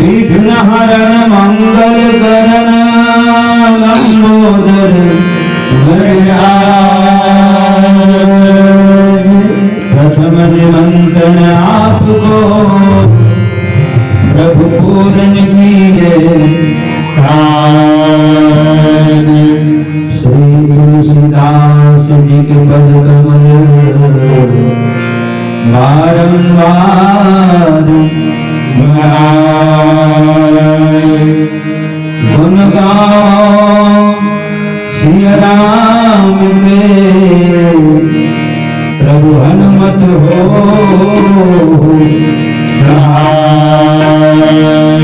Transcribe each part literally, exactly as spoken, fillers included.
विघ्न हरण मंगल करण लंबोदर गणराज। प्रथम निमंत्रण आपको प्रभु पूर्ण किए काज। श्री तुलसीदास जी के पद कमल बारंबार मनाए। गुण गाओ सिया राम के, प्रभु हनुमत हो सहाय।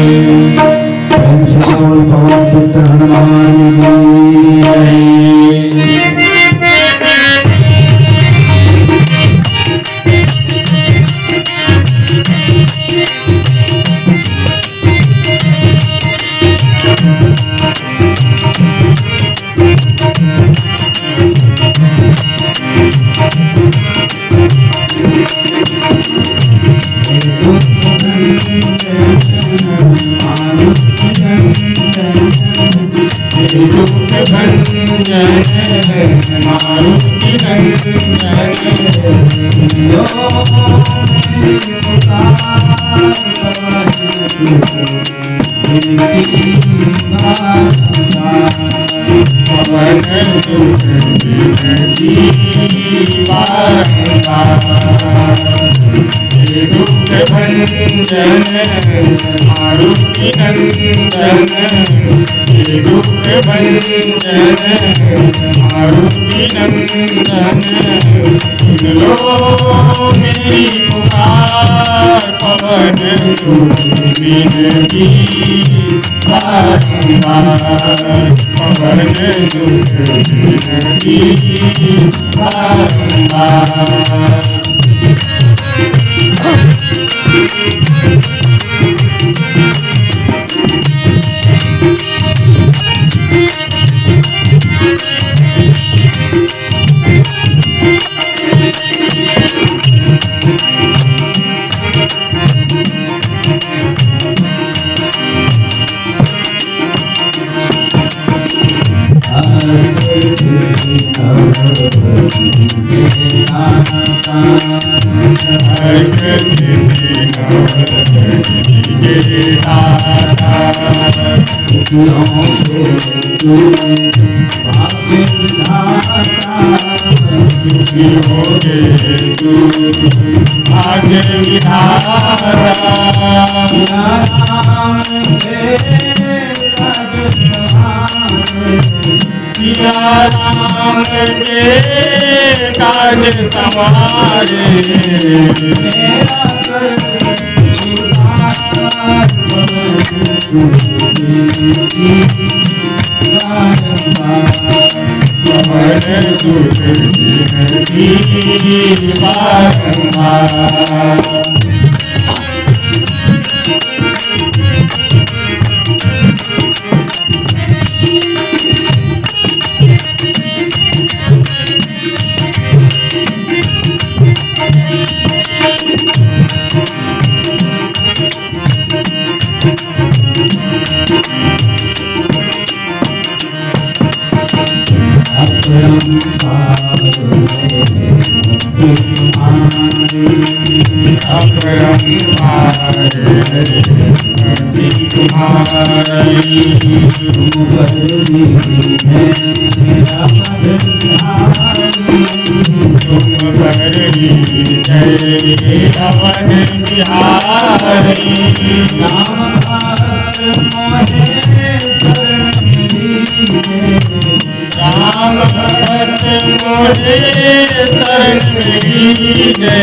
प्रेम से बोल पवन पुत्र हनुमान की जय। पवन सुत विनती बारंबार। हे दुख भंजन मारुति नंदन, हे दुख भंजन मारुति नंदन, सुन लो मेरी पुकार। पवन सुत विनती बारंबार, पवन सुत विनती बारंबार। भाग्य विधाता। सिया राम के काज संवारे। पवन सुत विनती बारंबार। अपरंपार तुम्हारी। तुम पर विजय है अवध बिहारी। तुम पर विजय अवध बिहारी। राम भक्त मोहे शरण दीजिए। राम भक्त मोहे शरण दीजिए।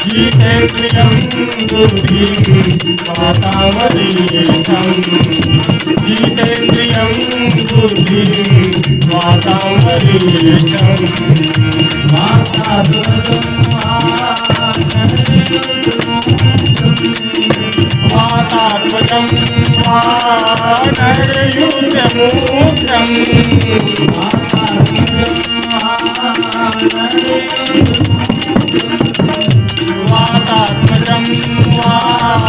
जितेन्द्रियं बुद्धिं वातावरीशं जितेन्द्रियं बुद्धिं वातावरीशं वातात्मजं वानरयूथमूर्तिं वातात्मजं वानरयूथमूर्तिं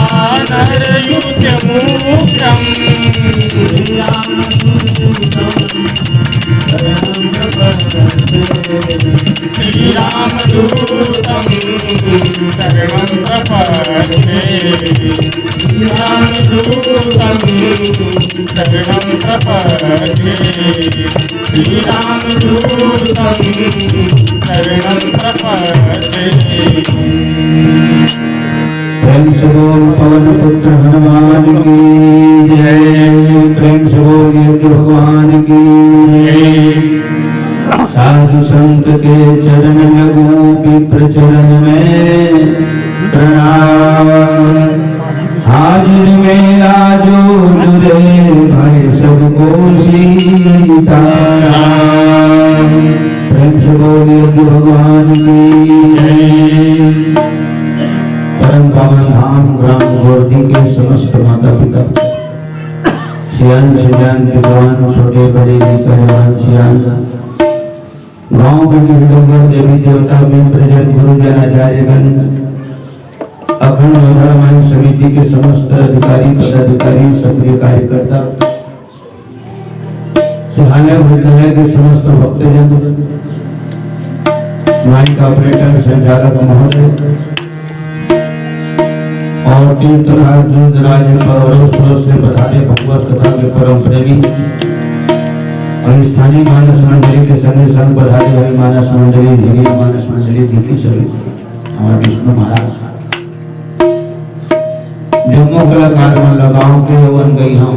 श्रीरामदूतं शरणं प्रपद्ये। श्रीरामदूतं शरणं प्रपद्ये। श्रीरामदूतं शरणं प्रपद्ये। प्रेम से बोल पवन पुत्र हनुमान की जय। प्रेम से बोल यज्ञ भगवान की जय। साधु संत के चरण लगूं विप्र चरण में प्रणाम। हाजिर मेरा जो जुड़े भाई सबको सीताराम। प्रेम से बोल यज्ञ भगवान की जय। परम पावन धाम ग्राम गोरदी के समस्त माता पिता, सियान सियान विद्वान, छोटे बड़े जी, पहलवान सियान, गांव के डोंगर देवी देवता, मित्रजन, गुरुजन, आचार्यगण, अखंड रामायण समिति के समस्त अधिकारी, पदाधिकारी, सक्रिय कार्यकर्ता, सिहाना विद्यालय के समस्त भक्तजन, माइक ऑपरेटर, संचालक महोदय और तीर्थ तथा दूर दराज पड़ोस पड़ोस से पधारे भगवत कथा के परम प्रेमी और स्थानीय मानस मंडली के संगे संग पधारे हुए मानस मंडली, धीरे मानस मंडली, देखी सभी हमारे विष्णु महाराज जम्मो कलाकार मन ल गाँव के अउ अनगई हम।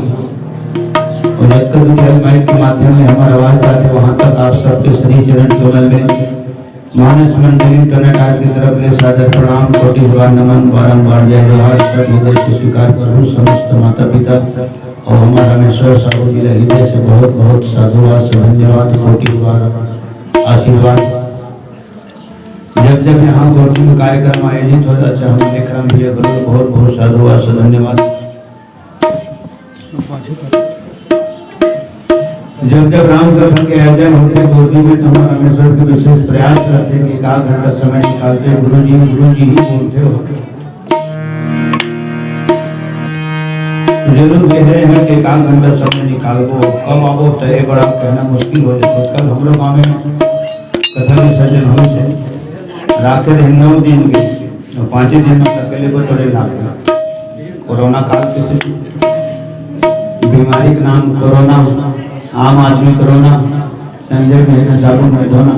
अउ जतका दूर हे माइक के माध्यम ले हमर आवाज जाथे, वहाँ तक आप सबके श्री चरण कमल में मानस मंडली टनाटार की तरफ ले सादर प्रणाम, कोटि बार नमन, बारंबार जय जोहार, सब हृदय से स्वीकार करूँ। समस्त माता पिता अउ हमर रामेश्वर साहू जी ला हृदय से बहुत बहुत साधुवाद, धन्यवाद, कोटि बार आशीर्वाद। जब जब यहाँ गोरदी में कार्यक्रम आयोजित होता, अच्छा, हम विक्रम भैया गुरु बहुत बहुत साधुवाद से धन्यवाद। जब जब राम कथा के आयोजन होते गोरदी में, तो हमारा हमेशा के विशेष प्रयास रहते कि एक आध घंटा समय निकालते, गुरु जी, गुरु जी ही बोलते हो। जरूर कह रहे हैं कि एक आध घंटा समय निकालबो, कब आबो, तो ये बड़ा कहना मुश्किल हो जाता। कल हम लोग गाँव में कथा विसर्जन होइस हे, राखे रहे नौ दिन के, अउ पाँचे दिन में सकेले बटोरे लाग गे। कोरोना काल के बीमारी के नाम कोरोना, आम आदमी कोरोना, संजय भी है ना साबुन में धोना,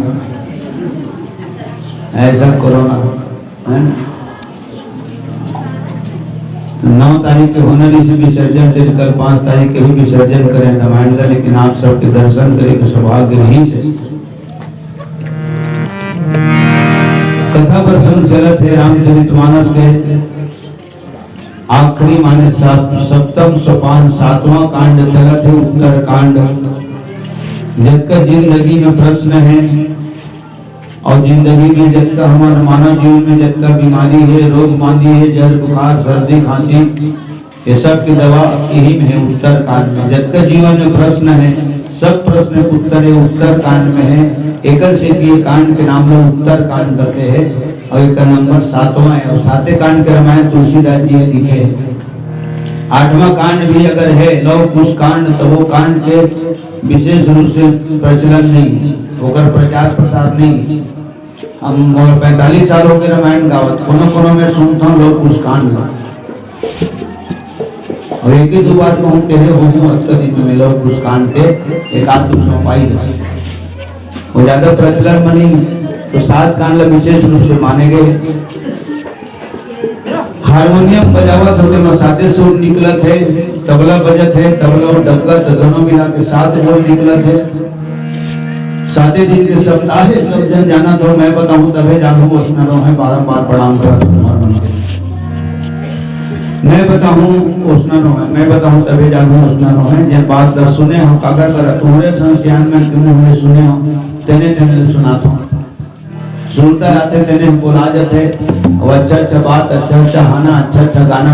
ऐसा कोरोना है ना। नौ तारीख के होना रहिस हे विसर्जन, तेन कल पाँच तारीख के ही विसर्जन करें रामायण ला, लेकिन आप सबके दर्शन करे के सौभाग्य रहिस हे। कथा प्रसंग चलत हे रामचरित मानस के आखिरी माने सात, सप्तम सोपान, सातवां कांड चलत हे उत्तर कांड। जतका जिंदगी में प्रश्न हे, अउ जिंदगी में जतका हमर मानव जीवन में जतका बीमारी हे, रोग मांदी हे, जर बुखार, सर्दी, खांसी, ये सब के दवा इही में हे, उत्तर कांड में। जतका जीवन में प्रश्न हे, सब प्रश्न के उत्तर ये उत्तर कांड में हे। एकर सेती ये कांड के नाम ला उत्तर कांड कथे हे अउ एकर नंबर सातवां हे। अउ साते कांड के रामायण तुलसीदास जी हे लिखे हे। आठवां कांड भी अगर हे लव कुश कांड, तो वो कांड के विशेष रूप से प्रचलन नहीं, ओकर प्रचार प्रसार नहीं। हम मोर पैंतालीस साल हो गए रामायण गावत, कोनो कोनो में सुनता हूँ लव कुश कांड ला। अउ एक ही दो बार कहूँ, कहे हो हूँ अतका दिन में लव कुश कांड के एक आध दो चौपाई है। वो ज्यादा प्रचलन में नहीं, तो सात कांड ला विशेष रूप से माने गए। हारमोनियम बजावत हो, तेमा साते सुर निकलत हे, तबला बजत हे, तबला अउ डग्गा, त दोनों मिला के सात बोल निकलत हे। साते दिन के सप्ताह हे, सब जन जानत हो, मैं बताहूँ तभे जानहूँ, ओसना नो हे, बारंबार प्रणाम करत हो तुम्हार मन के। मैं बताहूँ ओसना नो हे, मैं बताहूँ तभे जानहूँ, ओसना नो हे। जे बात ला सुने हो, काकर करा, तुम्हरे संग सियान में तुम हमने सुने हो, तेने तेने सुनात हो। सुरता आथे, तेने हम बोला जाथे। अब अच्छा अच्छा बात, अच्छा अच्छा हाना, अच्छा अच्छा गाना,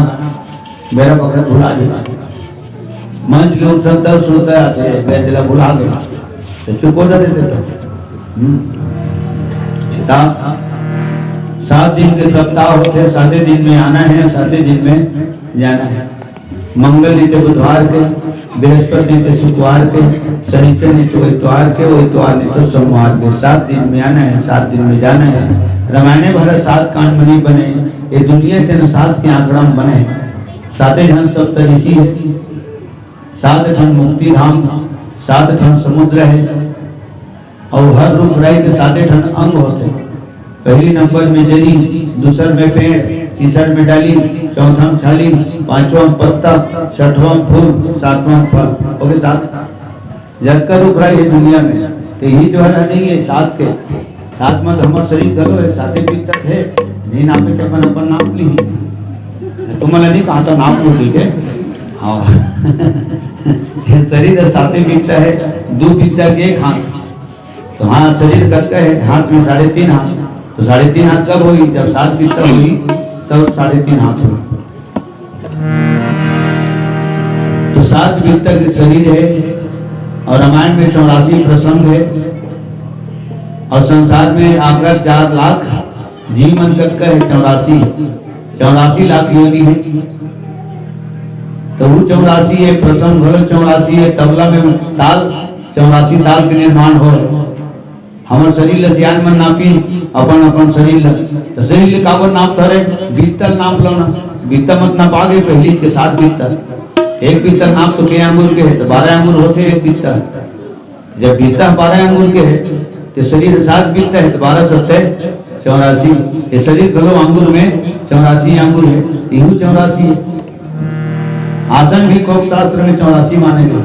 बेरा बखत भुला जाथे। मंच के उठन तब सुरता आथे, बेचला भुला गया, तो चुप हो जाते थे तो। हम्म। ता-, सात दिन के सप्ताह होथे, साते दिन में आना हे, साते दिन में जाना हे। मंगल दिन ते बुधवार के, बृहस्पति दिन ते शुक्रवार के, शनिचर दिन ते इतवार के, अउ इतवार दिन ते सोमवार के। सात दिन में आना हे, सात दिन में जाना हे। रामायणे भर सात कांड म नइ बने, ये दुनिया के न सात के आंकड़ा म बने हे। साते झन सप्तऋषि हे, सात ठन मुक्ति धाम, सात ठन समुद्र हे। अउ हर रुख राई के साते ठन अंग होथे। पहली नंबर में जरी, दूसर में पेड़, तीसर में डाली, चौथा में छाली, पांचवा में पत्ता, छठवा में फूल, सातवां में फल। हो गे सात। जतका रुख राई हे दुनिया में, ते ही जो हे नहीं हे सात के। सात में तो हमर शरीर घलो हे, साते पित्त हे। नहीं नापे ते अपन, अपन नाप ली। तुमन ला नहीं कहा तो नाप लो, ठीक हे? हाँ। ये शरीर हे, साते पित्त हे, दू पित्त के एक हाथ। तो हाँ, शरीर कतका हे? हाथ में साढ़े तीन हाथ। तो साढ़े तीन हाथ कब होही? जब सात पित्त होही, तब साढ़े तीन हाथ होही। तो सात पित्त के शरीर हे अउ रामायण में चौरासी प्रसंग हे अउ संसार में आकर चार लाख जीव मन कतका हे? चौरासी, चौरासी लाख योनि हे। तो वो चौरासी हे, प्रसंग घलो चौरासी हे, तबला में ताल, चौरासी ताल के निर्माण होय। हमर शरीर ल सियान मन नापी, अपन अपन शरीर ल। तो शरीर ल काबर नाप धरे? बित्ता ल नाप लो ना। बित्ता मत नापा गे, पहली के सात बित्ता। एक बित्ता नाप तो के आंगुर के हे, तो बारह आंगुर होथे एक बित्ता। जब बित्ता बारह आंगुर के हे, तो शरीर सात बित्ता हे, तो बारह सत्ते चौरासी। ये शरीर घलो आंगुर में चौरासी आंगुर हे, इहू चौरासी हे। आसन भी कोक शास्त्र में चौरासी माने गे।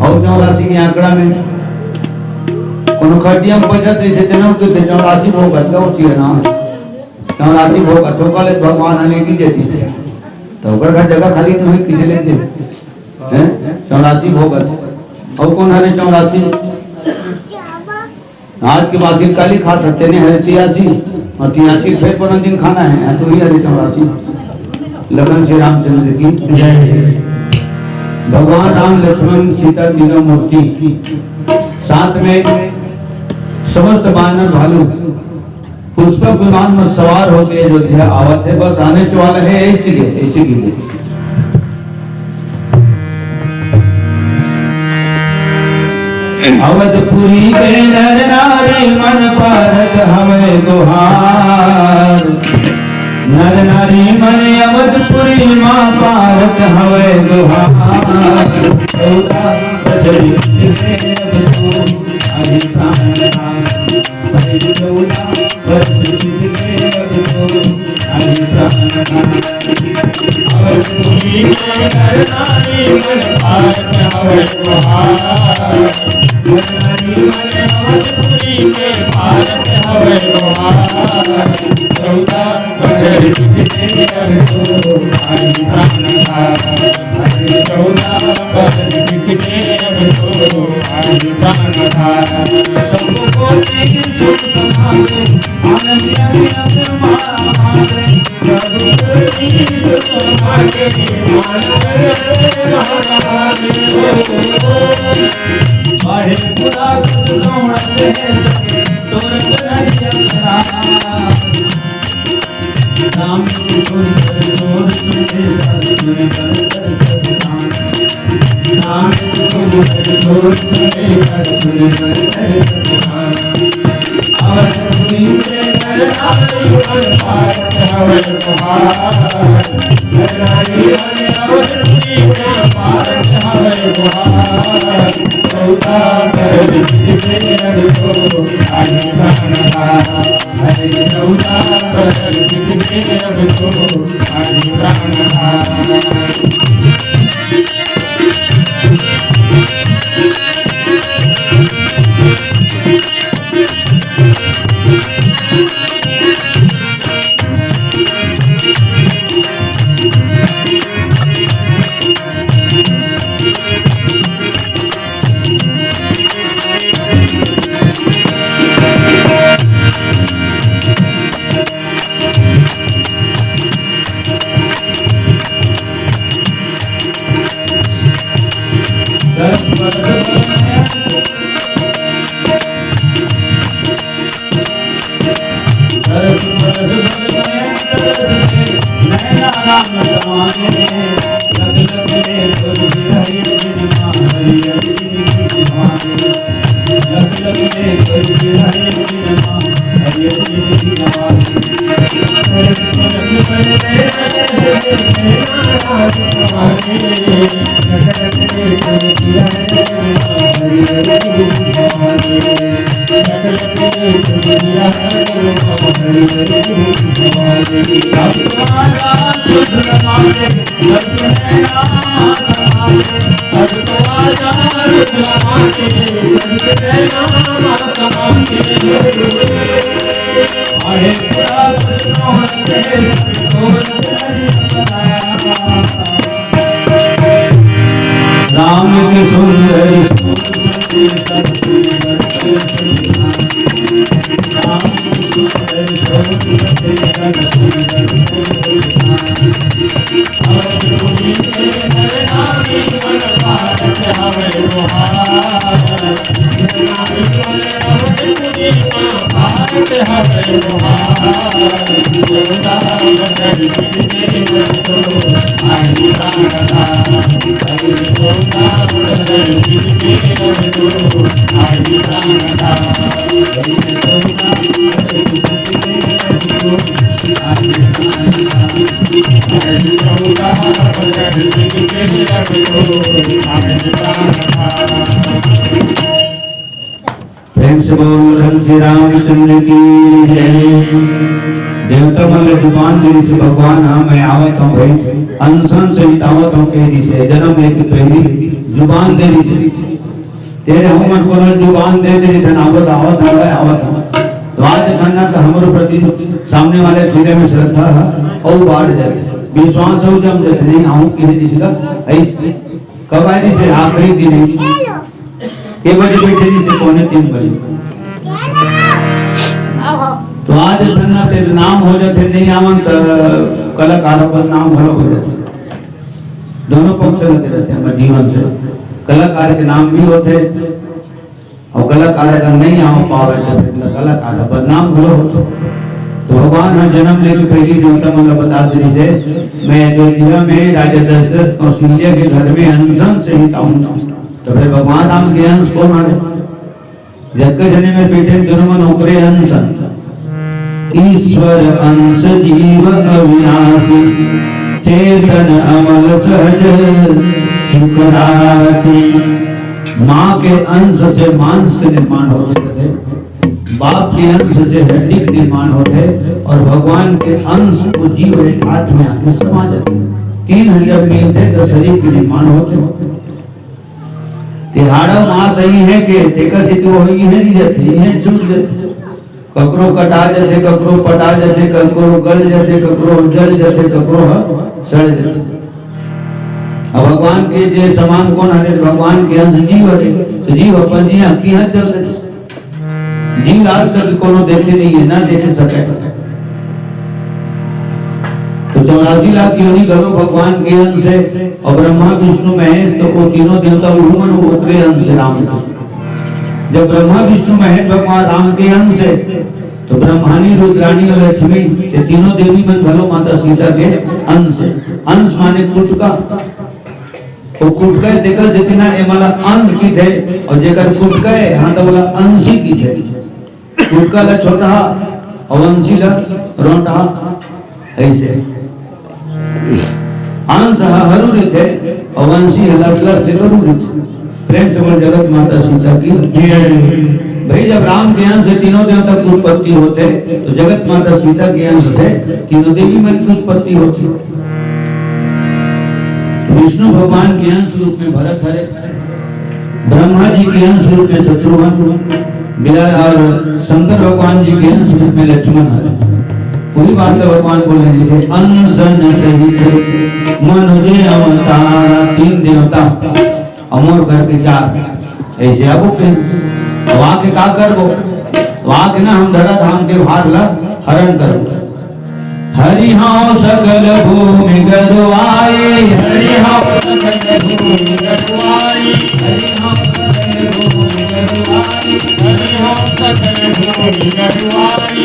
अउ चौरासी के आंकड़ा में कोनो खटिया में बचत रहिथे, तेनो के चौरासी भोग अतका होथे ना। चौरासी भोग अतका ले भगवान ह लेके जेती। तो ओकर घर जगह खाली नहीं होई, किसे लेके? हैं? चौरासी भोग अतका। अउ कोन हरे चौरासी? आज के बासी काली खात हे, तेने हरे तियासी, अउ तियासी फेर पनन दिन खाना हे, हाँ, तो ही हरे चौरासी। लखन श्री रामचंद्र की जय। भगवान राम, लक्ष्मण, सीता तीनों मूर्ति साथ में समस्त बानर भालू पुष्पक विमान में सवार होके अयोध्या आवत हे। बस आने वाला हे, ऐसी के, ऐसी की। अवधपुरी के नर नारी मन पारत हवय गुहार। नर नारी मन अवधपुरी मा पारत हवय गुहार। चौदह बजरी के अब तो हरि प्राण राम के सुंदर प्रेम से बोल लखन श्री रामचंद्र की जय। देवता मन ला जुबान दे रिहिसे भगवान, हाँ, मैं आवत हूँ भाई, अनशन सहित आवत हूँ कह रिहिसे, जन्म लेके पहिली जुबान दे रिहिसे। तेरे हमन कोनो जुबान दे दे रिहिसे, आवत, आवत हवय, आवत हवय। तो आज खन्ना का हमरो प्रति सामने वाले के हृदय में श्रद्धा है, अउ बाढ़ जाथे, विश्वास हो जम जाथे, नहीं आऊँ कह रिहिसे, ऐसे कब आए रिहिसे आखिरी दिन है। के बजे बैठे जी से पौने तीन बजे। तो आज धन्ना तेरे नाम हो जाते, नहीं आवन त कलाकार बदनाम घलो हो जाते। दोनों पक्ष लगे रहते हैं हमारे जीवन से। कलाकार के नाम भी होते और कलाकार अगर नहीं आ पावे तो फिर कलाकार बदनाम घलो होते। तो भगवान ह जन्म लेके पहिली देवता मन ला बता दे रिहिसे, मैं अयोध्या में राजा दशरथ कौशल्या के घर में अनशन सहित आऊंगा। तो फिर भगवान राम के अंश कोन हरे? जतका जने में बैठे तेनो मन ओकरे अंश। ईश्वर अंश जीव अविनाशी, चेतन अमल सहज सुख राशि। माँ के अंश से मांस के निर्माण होथे कथे, बाप के अंश से हड्डी के निर्माण होथे और भगवान के अंश वो जीव एक हाथ में आके समा जाथे। तीन ह जब मिलथे तो शरीर के निर्माण होथे। ते हाड़ अउ मांस इहे के, तेकर सेती ओ इहे नी जथे, इहे छूट जथे। ककरो कटा जथे, ककरो पटा जथे, ककरो गल जथे, ककरो जल जथे, ककरो ह सड़ जथे। अब भगवान के जे समान कोन हरे? भगवान के अंश जीव हरे, तो जीव अपन जिहाँ तिहाँ चल देथे। जी, आज तक कोनो देखे नहीं है, ना देखे सके। तो चौरासी लाख योनि घलो भगवान के अंश हे, अउ ब्रह्मा, विष्णु, महेश, तो वो तीनों देवता, वो मन, वो ओकरे अंश हे, राम के। जब ब्रह्मा, विष्णु, महेश भगवान राम के अंश हे, तो ब्रह्माणी, रुद्राणी अउ लक्ष्मी, ये तीनों देवी मन घलो माता सीता के अंश हे। अंश माने कुटका। वो कुटका हे, तेकर सेती ना एमन ला अंश किथे, अउ जेकर कुटका हे, हाँ, तो ओला अंशी किथे। कुटका ला छोटहा, अउ अंशी ला रोंटहा, अइसे। अंश ह हरू रहिथे, अउ अंशी ह लसलस ले गरू रहिथे। प्रेम से बोल, जगत माता सीता की जय। भाई, जब राम के अंश से तीनों देवता की उत्पत्ति होथे, तो जगत माता सीता के अंश से तीनों देवी मन की उत्पत्ति होथे। विष्णु भगवान के अंश रूप में भरत हरे, ब्रह्मा जी के अंश रूप में शत्रुघ्न, विरा-, और शंकर भगवान जी के अंश रूप में लक्ष्मण हरे। वही बात ला भगवान बोले, जैसे अंश अस सहित मनुज अवतारा, तीन देवता अउ मोर करके चार। अइसे अब के, अब आके का करबो? अब आके ना हम धरा धाम के भार ला हरण करबो। हरि हौ सकल भूमि गरुआई, हरि हौ सकल भूमि गरुआई, हरि हौ सकल भूमि गरुआई, हरि हौ सकल भूमि गरुआई।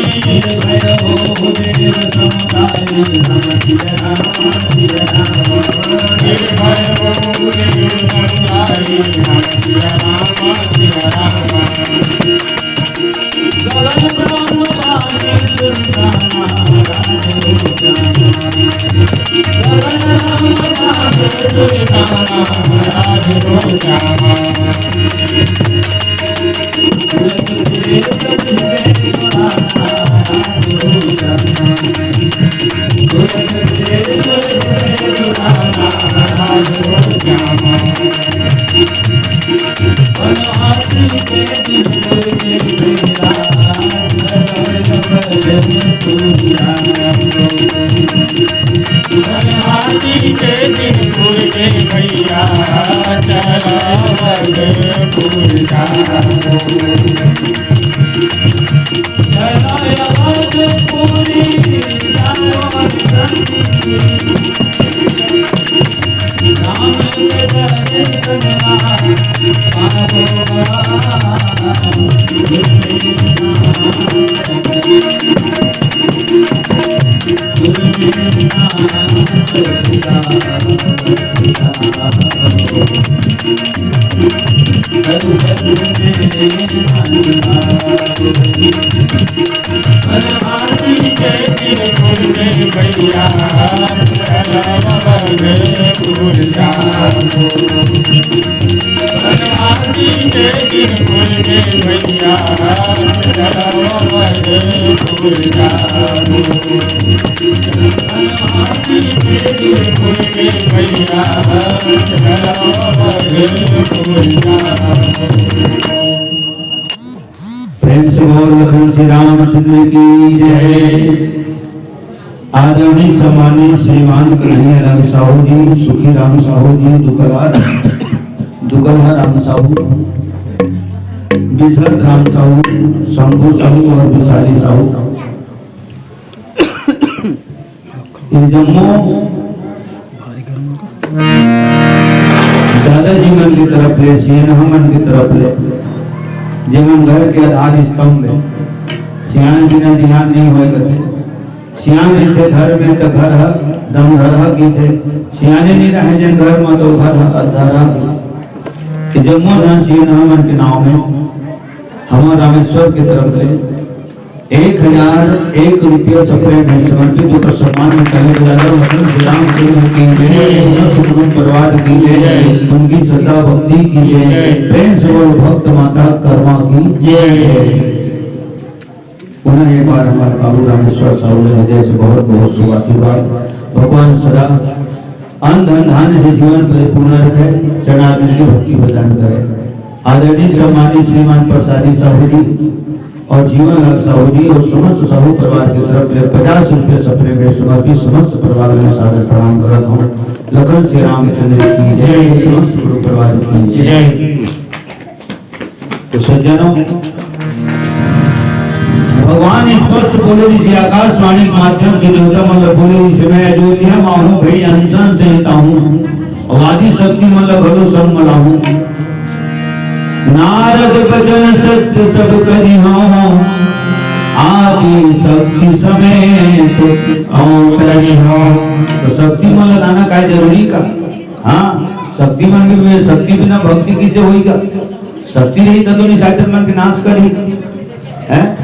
प्रेम से बोल, लखन श्री रामचंद्र की जय। आदरणीय सम्मानित श्रीमान कन्हैया लाल साहू जी, सुखी राम साहू जी, दुकलहर, दुकलहा राम साहू, बिसरत राम साहू, शंभू साहू और विशाली साहू, ये जम्मो दादाजी मन की तरफ ले, सियनहा मन की तरफ ले, जेमन घर के आधार स्तंभ हे, सियान बिना धियान नहीं होय कथे। सियान रहिथे घर में त घर ह दमधरहा कहिथे, सियाने नहीं रहे जन घर में तो घर ह अधरहा कहिथे। ये जम्मो झन सियनहा मन के नाव में हमर रामेश्वर के तरफ ले एक हजार एक रुपया सप्रेम भेंट समर्पित, ओकर सम्मान में ताली बजा लो। मतलब श्री राम चंद्र की जय, समस्त कुटुंब परिवार की जय, उनकी श्रद्धा भक्ति की जय। प्रेम से बोल भक्त माता कर्मा की जय। पुनः एक बार हमारे बाबू रामेश्वर साहू ने हृदय से बहुत बहुत शुभ आशीर्वाद। भगवान सदा अन्न धन धान्य से जीवन परिपूर्ण रखे, चरणारविंद की भक्ति प्रदान करे। आदरणीय सम्मानित श्रीमान प्रसादी साहू जी और जीवनलाल साहू जी और समस्त साहू परिवार की तरफ से पचास रुपये सप्रेम भेंट समर्पित, समस्त परिवार में सादर प्रणाम करत हूँ। लखन श्री रामचंद्र की जय, समस्त गुरु परिवार की जय। तो सज्जनों, भगवान स्पष्ट बोले रिहिसे, आकाशवाणी के माध्यम से देवता मन ल बोले रिहिसे, मैं अयोध्या म आहूं भई अनशन सहित आहूं, अउ आदि शक्ति मन ल घलो संग म लाहूं। नारद बचन सत्य सब करिहौं, आदि शक्ति समेत अवतरिहौं। त शक्ति मन ल लाना काय जरूरी का? हाँ, शक्ति मन के, शक्ति बिना भक्ति कइसे होही गा? शक्ति रही तब तो निशाचर मन के नाश करही, हैं?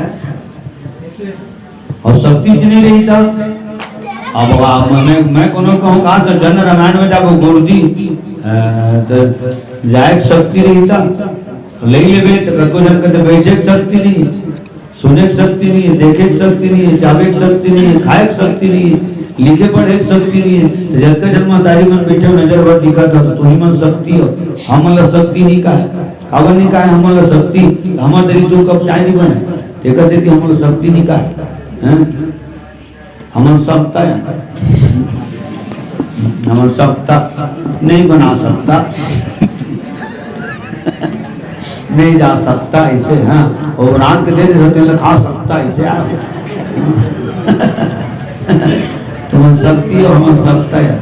अउ शक्ति च नइ रही त अब, अब मैं, मैं कोनो कहूँ का, त जन रामायण में जाबो गुरुजी, अ, त जाए के शक्ति रही त ले लेबे, त कतको झन कहथे, "बैठे के शक्ति नहीं, सुने के शक्ति नहीं, देखे के शक्ति नहीं, चाबे के शक्ति नहीं, खाए के शक्ति नहीं, लिखे पढ़े के शक्ति नहीं।" त जतका जन महतारी मन बैठे हो, नजर भर दिखत हो, त तुही मन शक्ति हो, हमन ला शक्ति नहीं कहे। काबर नहीं कहे हमन ला शक्ति? त हमर दरी दू कप चाय नहीं बने, एकर सेती हमन ला शक्ति नहीं कहे। हैं? हमन सत्ता है, हमन सत्ता नहीं बना सकता, नहीं जा सकता ऐसे, हाँ, और रात के दे दे सकते हैं, खा सकता ऐसे आप। तुमन शक्ति और हमन सत्ता है।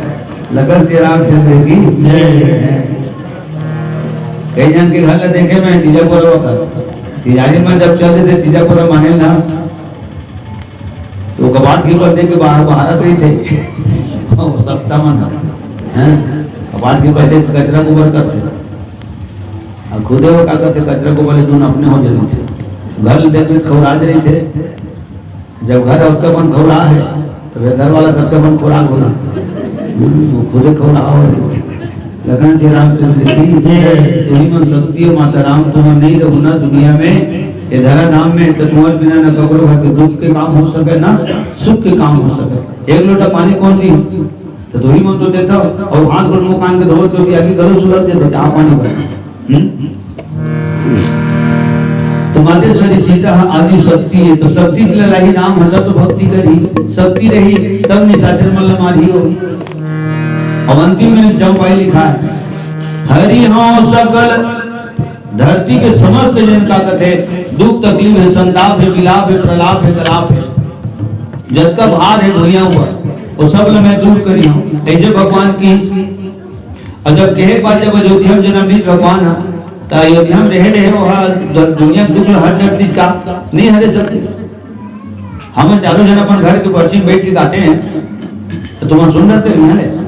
लगा श्री रामचंद्र की जय। कई जन के घर ला देखे मैं तीजा पर्व का, तिजारी मन जब चल देते तीजा पर्व माने ना, तो कबाड़ के ऊपर देख के बाहर, बाहर आत रहिथे। वो सत्ता मन ह, हैं? कबाड़ के ऊपर देख के कचरा गोबर करथे। अउ खुदे वो का करथे, कचरा गोबर ले दून अपने हो जरिथे। घर ले देख के खौरा जरिथे। जब घर ओतका बन खौरा हे, तो वे घर वाला कतका बन खोराक होला। हम्म, वो खुदे खौरा हो जरिथे। लखन श्री रामचंद्र की जय। तुही मन शक्ति हो माता राम, तुमन नहीं रहो ना दुनिया में, ये धरा धाम में, तो तुम्हारे बिना न ककरो घर के दुख के काम हो सके, ना सुख के काम हो सके। एक लोटा पानी कौन दी? तो तुही मन तो देता हो, और हाथ गोड़ मुंह कान के धोवत लोग आगे गलो सुलग देते, चाह पानी भर। हम्म? तो मातेश्वरी सीता ह आदि शक्ति है, तो शक्ति के लाही नाम ह, तब तो भक्ति करी, शक्ति रही, तब निशाचर मन ल मारही हो। अब अंतिम में चौपाई लिखा है, हरि हो सकल धरती के समस्त जन का कथे, दुख तकलीफ है, संताप है, विलाप है, प्रलाप है, कलाप है, जतका भार है भुइयां ऊपर, वो सब ल मैं दूर करी हूँ। ऐसे भगवान की, और जब कहे के बाद जब अयोध्या में जन्म लीस भगवान ह, त अयोध्या में रहे रहे वो ह, द-, दुनिया के दुख ल हर डर तीस का नहीं हरे सकते। हम चारों जन अपन घर के पर्ची में बैठ के गाते हैं, तो तुम सुन रहे थे, नहीं हरे?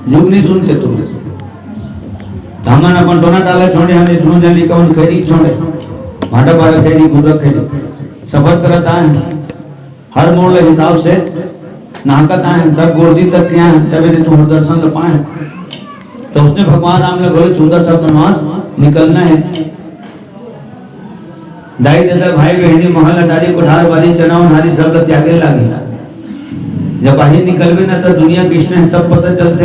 यूं नहीं सुनते तुम। तो हमन अपन टोना टाला छोड़े, हमने दोनों जन लिखा, उन खैरी छोड़े, भाटा पारा खैरी, गुर्रा खैरी, सफर करत आए हैं। हर मोड़ ले हिसाब से नहाकत आए हैं, तब गोरदी तक के आए हैं, तबे ले तुम्हारे दर्शन ल पाए हैं। तो उसने भगवान राम ने बोले, सुंदर सा वनवास निकलना है। दाई ददा, भाई बहिनी, महल अटारी, कोठार बारी, चना उनहारी, सब ल त्यागे लागे। जब बाहिर निकलबे ना, तो दुनिया किसने है, तब पता चलते।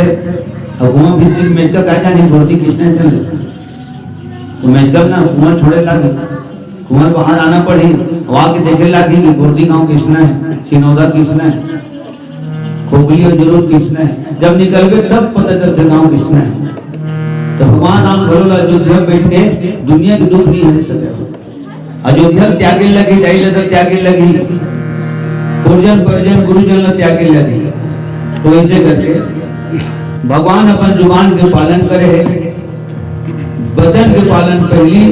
अब कुआं भीतरी मेचका काय जानी, गोरदी किसने चले। तो मेचका ना कुआं छोड़े लागे। कुआं बाहर आना पड़ी, वहां के देखे लागी कि गोरदी गांव किसना है, सिनौदा किसना है, खोपली और जरूर किसना है। जब निकलबे तब पता चलते गांव किसना है। तो भगवान राम घलो ला अयोध्या में बैठ के दुनिया के दुख नहीं हर सके। अयोध्या ल त्यागे लगी, दाई ददा ल त्यागे लगी, गुरुजन परिजन गुरुजन ल त्यागे लगी। तो ऐसे करके भगवान अपन जुबान के पालन करे है, वचन के पालन पहली,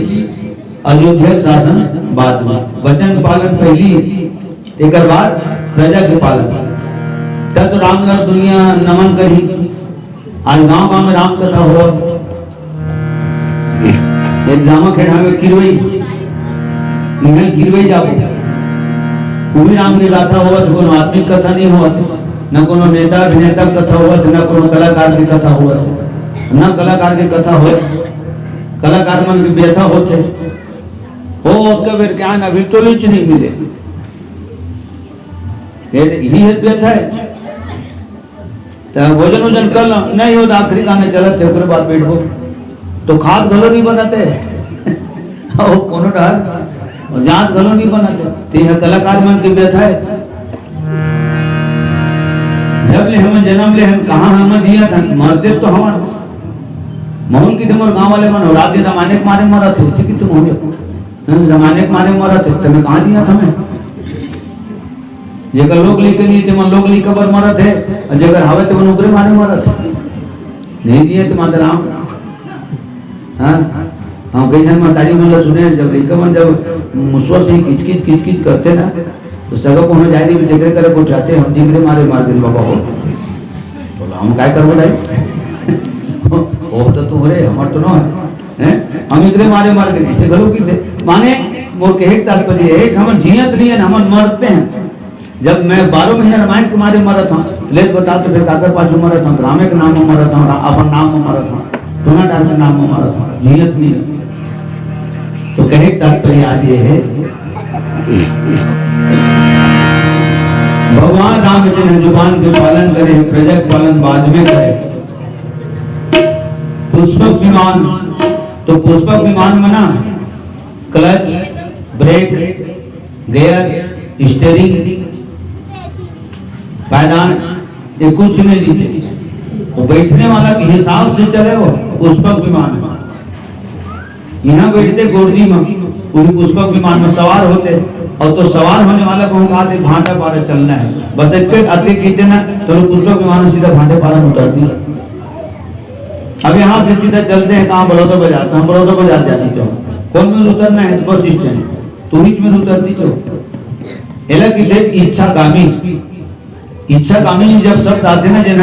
अयोध्या के शासन बाद में, वचन पालन पहली, एकर बाद प्रजा के पालन। तब तो राम ला दुनिया नमन करही। आज गांव गांव में राम कथा होवत, ये जामा खेड़ा में किरवई, इहाँ किरवई जाबो, उही राम के गाथा होवत, कोनो आदमी कथा नहीं होवत, न कोनो नेता अभिनेता कथा होवत, न कोनो कलाकार के कथा होवत, न कलाकार के कथा होवत, कलाकार मन के व्यथा होथे। हो, ओतका बेर के आन, अभी तो लीच नहीं मिले। ये ही है व्यथा है। त भोजन वोजन कर लो, नहीं हो त आखिरी गाना चलत है, ओकरे बाद बैठबो। तो खात घलो नहीं बनत है। ओ, कोनो डहर, और जात घलो नहीं बनत है। ते यह कलाकार मन के व्यथा है। जब ले हमन जन्म ले हन, कहाँ हमन जियत हन, मरते तो हमन। मोहन की मोर गाँव वाले मन हो, रात दिन माने के मारे मरत है, इसी की तुम हो। हैं, जमाने के मारे मरत हे, तमे कहाँ दिया था मैं? जेकर लोग लइका नहीं, तेमन लोग लइका बर मरत हे, अउ जेकर हावे, तेमन ओकरे मारे मरत हे। नहीं दिए तो माता राम। हाँ, हम कई झन महतारी मन ला सुने, जब लइका मन जब मुसवा से किचकिच, किचकिच करथे ना, तो सगा कोनो जाए नहीं, तेकरे करे गोठियाथे, हम एकरे मारे मर गेन बाबा हो। बोला, हम काय करबो दाई? वो तो तू रे, हमर तो नो हे। हैं? हम एकरे मारे मर गेन, अइसे घलो किथे। माने, मोर कहे के तात्पर्य हे कि हमन जियत नहीं हन, हमन मरत हन। जब मैं बारह महीना रामायण के मारे मरत हंव, ले बता तो फिर काकर पाछू मरत हंव? रामे के नाम में मरत हंव, रा-, अपन नाम में मरत हंव, टोना डार के नाम में मरत हंव, जियत नहीं। तो कहे के तात्पर्य आज ये हे, भगवान राम जिन जुबान के पालन करे, प्रजा के पालन बाद में करे। पुष्पक विमान, तो पुष्पक विमान में ना clutch, brake, gear, steering, पायदान, ये कुछ नहीं दिखे। वो बैठने वाला के हिसाब से चले, वो पुष्पक विमान हे। यहाँ बैठते गोरदी में, वही पुष्पक विमान में सवार होते, अउ तो सवार होने वाला को हम कहते भांटा पारा चलना हे। बस इतने अतके किथे ना, तो लोग पुष्पक विमान में सीधा भांटा पारा में उतर दिस। अब यहाँ से सीधा चलते हैं कहाँ? बड़ौदा बाजार। तो हम बड़ौदा बाजार जाती तो कौन में उतरना हे? Bus stand. तो बीच में उतरती तो एला किथे इच्छागामी। इच्छागामी जब शब्द आथे ना, जेन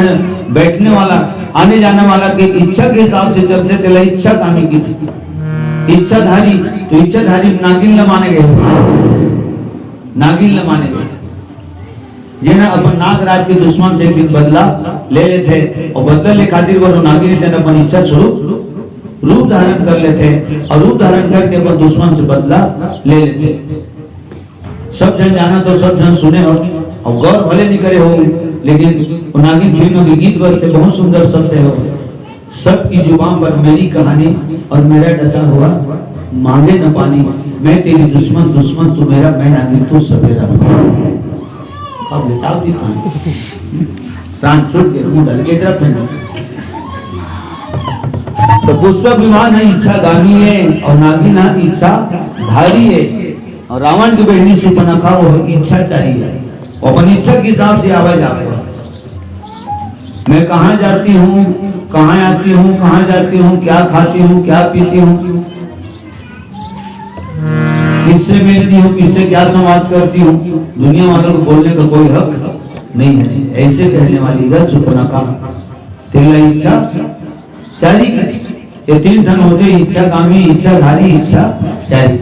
बैठने वाला, आने जाने वाला के इच्छा के हिसाब से चलथे, तेला इच्छागामी किथे। इच्छाधारी, तो इच्छाधारी नागिन ला माने गे, नागिन ला माने गे, जेन अपन नागराज के दुश्मन से एक दिन बदला ले लेथे, अउ बदला ले खातिर वो नागिन तेन अपन इच्छा स्वरूप रूप धारण कर लेथे, अउ रूप धारण करके अपन दुश्मन से बदला ले लेथे। सब झन जानत हो, सब झन सुने हो, अउ गौर भले नहीं करे हो, लेकिन वो नागिन फिल्म के गीत बजथे, बहुत सुंदर शब्द हे वो, "सबकी जुबान पर मेरी कहानी और मेरा डसा हुआ मांगे न पानी, मैं तेरी दुश्मन, दुश्मन तू मेरा, मैं नागिन तू सफेरा।" अब बेचाव की कहानी, प्राण छूट के मुंह डल के तरफ है। तो पुष्पक विमान हे इच्छागामी हे, अउ नागिन हे इच्छाधारी हे। अउ रावण के बहिनी सुपनखा, वो इच्छाचारी हे, वो अपन इच्छा के हिसाब से आवा जावा हे। मैं कहाँ जाती हूँ, कहाँ आती हूँ, कहाँ जाती हूँ, क्या खाती हूँ, क्या पीती हूँ, किससे मिलती हूँ, किससे क्या संवाद करती हूँ, दुनिया वालों को बोलने का कोई हक नहीं है। ऐसे कहने वाली गा सुपनखा। तेला इच्छा चारी की, ये तीन ठन होथे, इच्छागामी, इच्छाधारी, इच्छाचारी।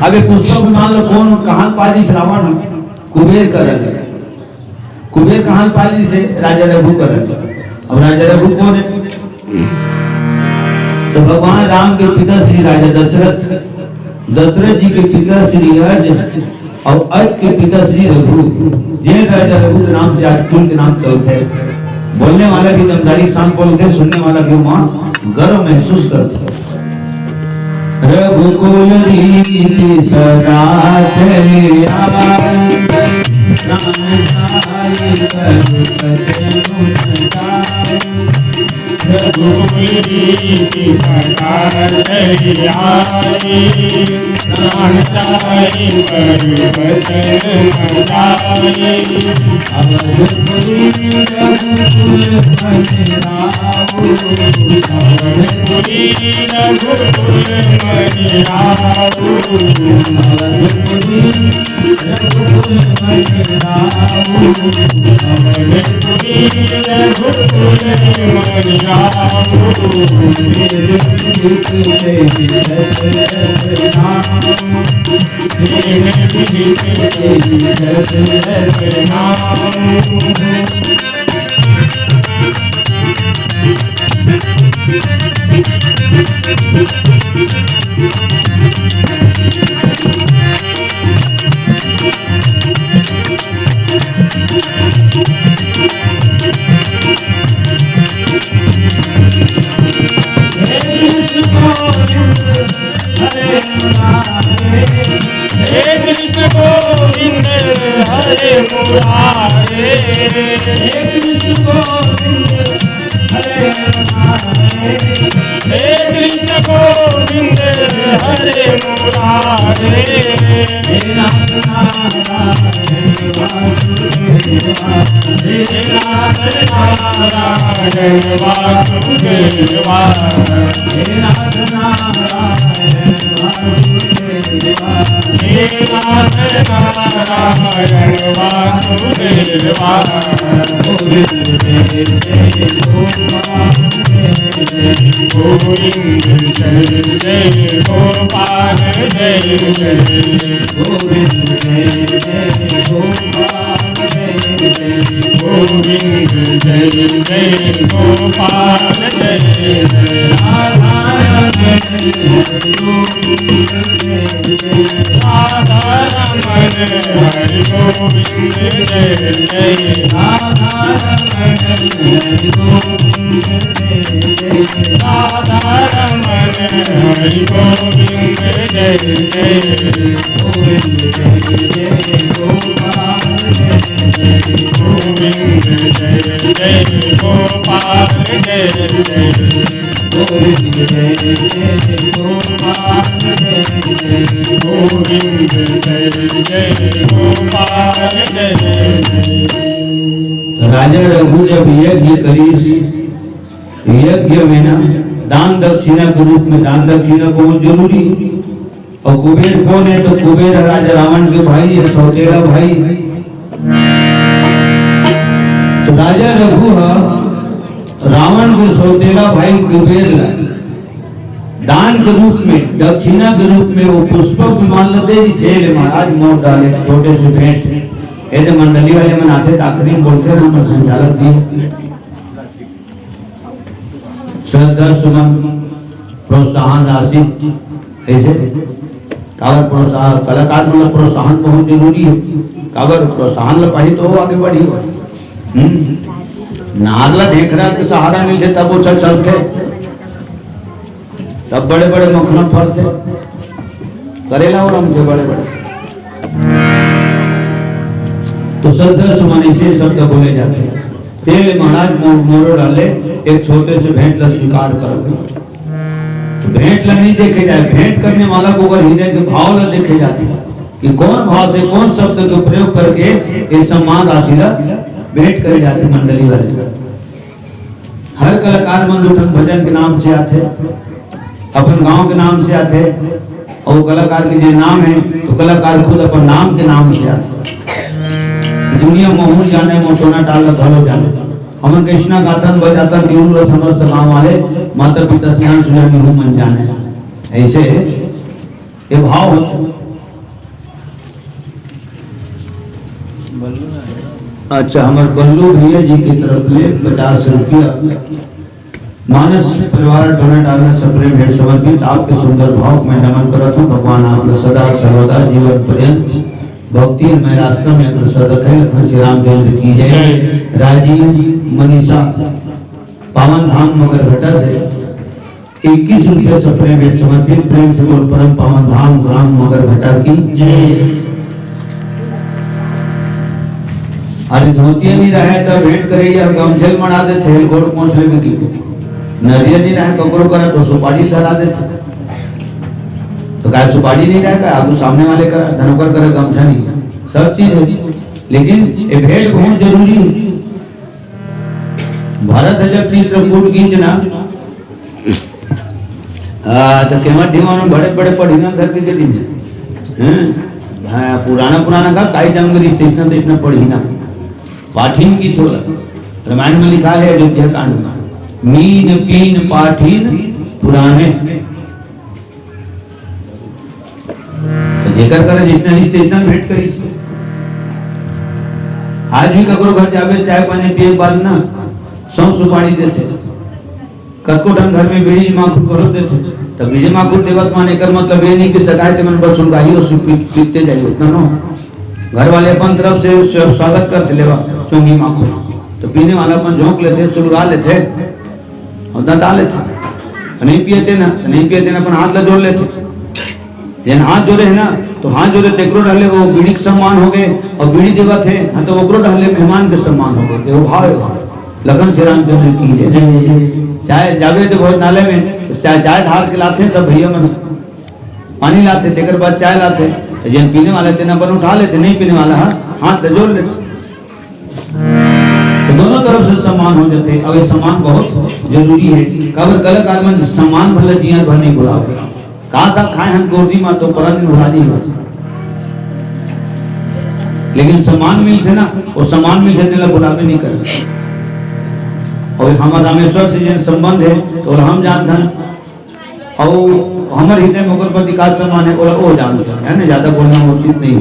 अब ये पुष्पक विमान ला कोन, कहाँ पालिस रावण? कुबेर करा ले। कुबेर कहाँ पालिस हे? राजा रघु करा ले। अब राजा रघु कोन हे? तो भगवान राम के पिता श्री राजा दशरथ, दशरथ जी के पिता श्री अज, अउ अज के पिता श्री रघु, जेन राजा रघु के नाम से आज कुल के नाम चलथे। बोलने वाला भी दमदारी के साथ बोलथे, सुनने वाला भी वहाँ गर्व महसूस करथे। रघुकुल रीति सदा चलिया, प्राण जाय रघुपति गुण गाय। रघुकुल रीति सदा चलिया, प्राण जाय पर वचन न जाय। अवधपुरी रघुकुल मनि राम, अवधपुरी रघुकुल मनि राम, अवधपुरी रघुकुल मनि राम, अवधपुरी रघुकुल मनि राम। हे कृष्ण गोविंद हरे मुरारे। हे कृष्ण गोविंद हरे मुरारे। हे कृष्ण गोविंद हरे राजा रघु जब यज्ञ करिस, यज्ञ में ना दान दक्षिणा के रूप में, दान दक्षिणा बहुत जरूरी है। और कुबेर कौन है? तो कुबेर है राजा रावण के भाई है, सौतेला भाई। तो राजा रघु है रावण के सौतेला भाई कुबेर ला दान के रूप में, दक्षिणा के रूप में वो पुष्पक विमान ला दे, जिसे ले महाराज मोर डाले छोटे से भेंट। ये तो मंडली वाले मन आथे, ताकरी में बोलते ना, मैं संचालक जी। श्रद्धा सुमन, प्रोत्साहन राशि, ऐसे काबर प्रोत्साहन, कलाकार मन ला प्रोत्साहन बहुत जरूरी है। काबर प्रोत्साहन ला पाही तो आगे बढ़ी। हम्म। नार ला ढेखरा के सहारा मिलथे तब वो चल चलथे, तब बड़े बड़े मखना फरथे, करेला और हमके बड़े बड़े। तो श्रद्धा सुमन ऐसे शब्द बोले जाते हैं। तेल महाराज मो-, मोरो डाले, एक छोटे से भेंट ला स्वीकार करो। तो भेंट ला नहीं देखे जाए, भेंट करने वाला को अगर हृदय के भाव ला देखे जाते हैं कि कौन भाव से, कौन शब्द के प्रयोग करके ये सम्मान राशि ला भेंट करे जाते मंडली वाले। हर कलाकार मन दू ठन भजन के नाम से आथे, अपन गांव के नाम से आथे, और कलाकार के जे नाम है, तो कलाकार खुद अपन नाम के नाम से आथे। दुनिया महूं जाने, मोचोना टाल घलो जाने। हमन कृष्णा गाथन बजाथन, निहुल लो समस्त गांव वाले, माता पिता सियान सुजान निहू मन जाने। ऐसे ये भाव होथे। अच्छा, हमर बल्लू भैया जी की तरफ ले पचास रुपया। मानस परिवार डोना डालना सपने भेंट समर्पित, आपके सुंदर भाव में नमन करत हूँ। भगवान आप लोग सदा सर्वदा जीवन पर्यंत भक्ति में रास्ता में अग्रसर रखे। लखन श्री रामचंद्र की जय। राजीव मनीषा पावन धाम मगरघटा से इक्कीस रुपये सपने भेंट समर्पित। प्रेम से बोल परम पावन धाम ग्राम मगरघटा की जय। अरे धोतिया नहीं रहे तो भेंट करे, यह गमछेल मना दे, छेल घोट पहुंच ले में की। नदिया नहीं रहे ककरो करा तो सुपारी धरा दे। तो काय सुपारी नहीं रहे का? आगू सामने वाले करा, धनोकर करा गमछा नहीं। सब चीज है, लेकिन ये भेंट बहुत जरूरी है। भरत ह जब चित्रकूट गींच ना, आ, तो केवट ढिमा में बड़े बड़े पढ़ी ना धरती के दिन। हैं? हाँ, पुराना पुराना का काई जंगली तैसना तैसना पढ़ी ना। पाठिन की छोला। रामायण में लिखा है अयोध्या कांड में, मीन पीन पाठिन पुराने। तो जेकर करा जैसना रिश्ते इतना भेंट करिस। आज भी ककरो घर जाबे, चाय पानी पिए के बाद ना सौंफ सुपारी देथे। कतको ठन घर में बीड़ी माखुर घलो देथे। तो बीड़ी माखुर देवत मान एकर मतलब ये नहीं कि सगाई ते मन बस सुलगाही और सुन पी-, पीते जाइए, उतना नो। घर वाले अपन तरफ से स्व-, स्वागत करथे लेवा, चोंगी माखुर। तो पीने वाला अपन झोंक लेथे, सुलगा लेथे। और दंता लेथे। नहीं पियते ना, नहीं पियते ना, अपन हाथ ला जोड़ लेथे। जेन हाथ जोड़े है ना, तो हाथ जोड़े तेकरो डहले वो बीड़ी के सम्मान हो गए, और बीड़ी देवत है, हाँ, तो ओकरो डहले मेहमान के सम्मान हो गए। ये भाव है, भाव। लखन श्री रामचंद्र की जय। चाय जावे तो भोजनालय में, तो चाय, चाय ढार के लाथे सब भैया मन। पानी लाथे, तेकर बाद चाय लाथे। त जेन पीने वाला तेन अपन उठा लेथे, नहीं पीने वाला ह हाथ ल जोड़ लेथे। त दोनों तरफ से सम्मान हो जाथे, अउ ये सम्मान बहुत जरूरी हे। काबर कलाकार मन सम्मान भला जियन भर नहीं भुलावे। का साग खाए हन गोरदी मा तो परन दिन भुला नहीं हो। लेकिन सम्मान मिलथे ना, वो सम्मान मिलथे तेला भुलावे नहीं करे। अउ हमर रामेश्वर से जेन संबंध हे, तो हम जानथन। अउ हमर हृदय में ओकर प्रति का सम्मान हे, ओला ओ जानथे, है ना? ज्यादा बोलना उचित नहीं हे।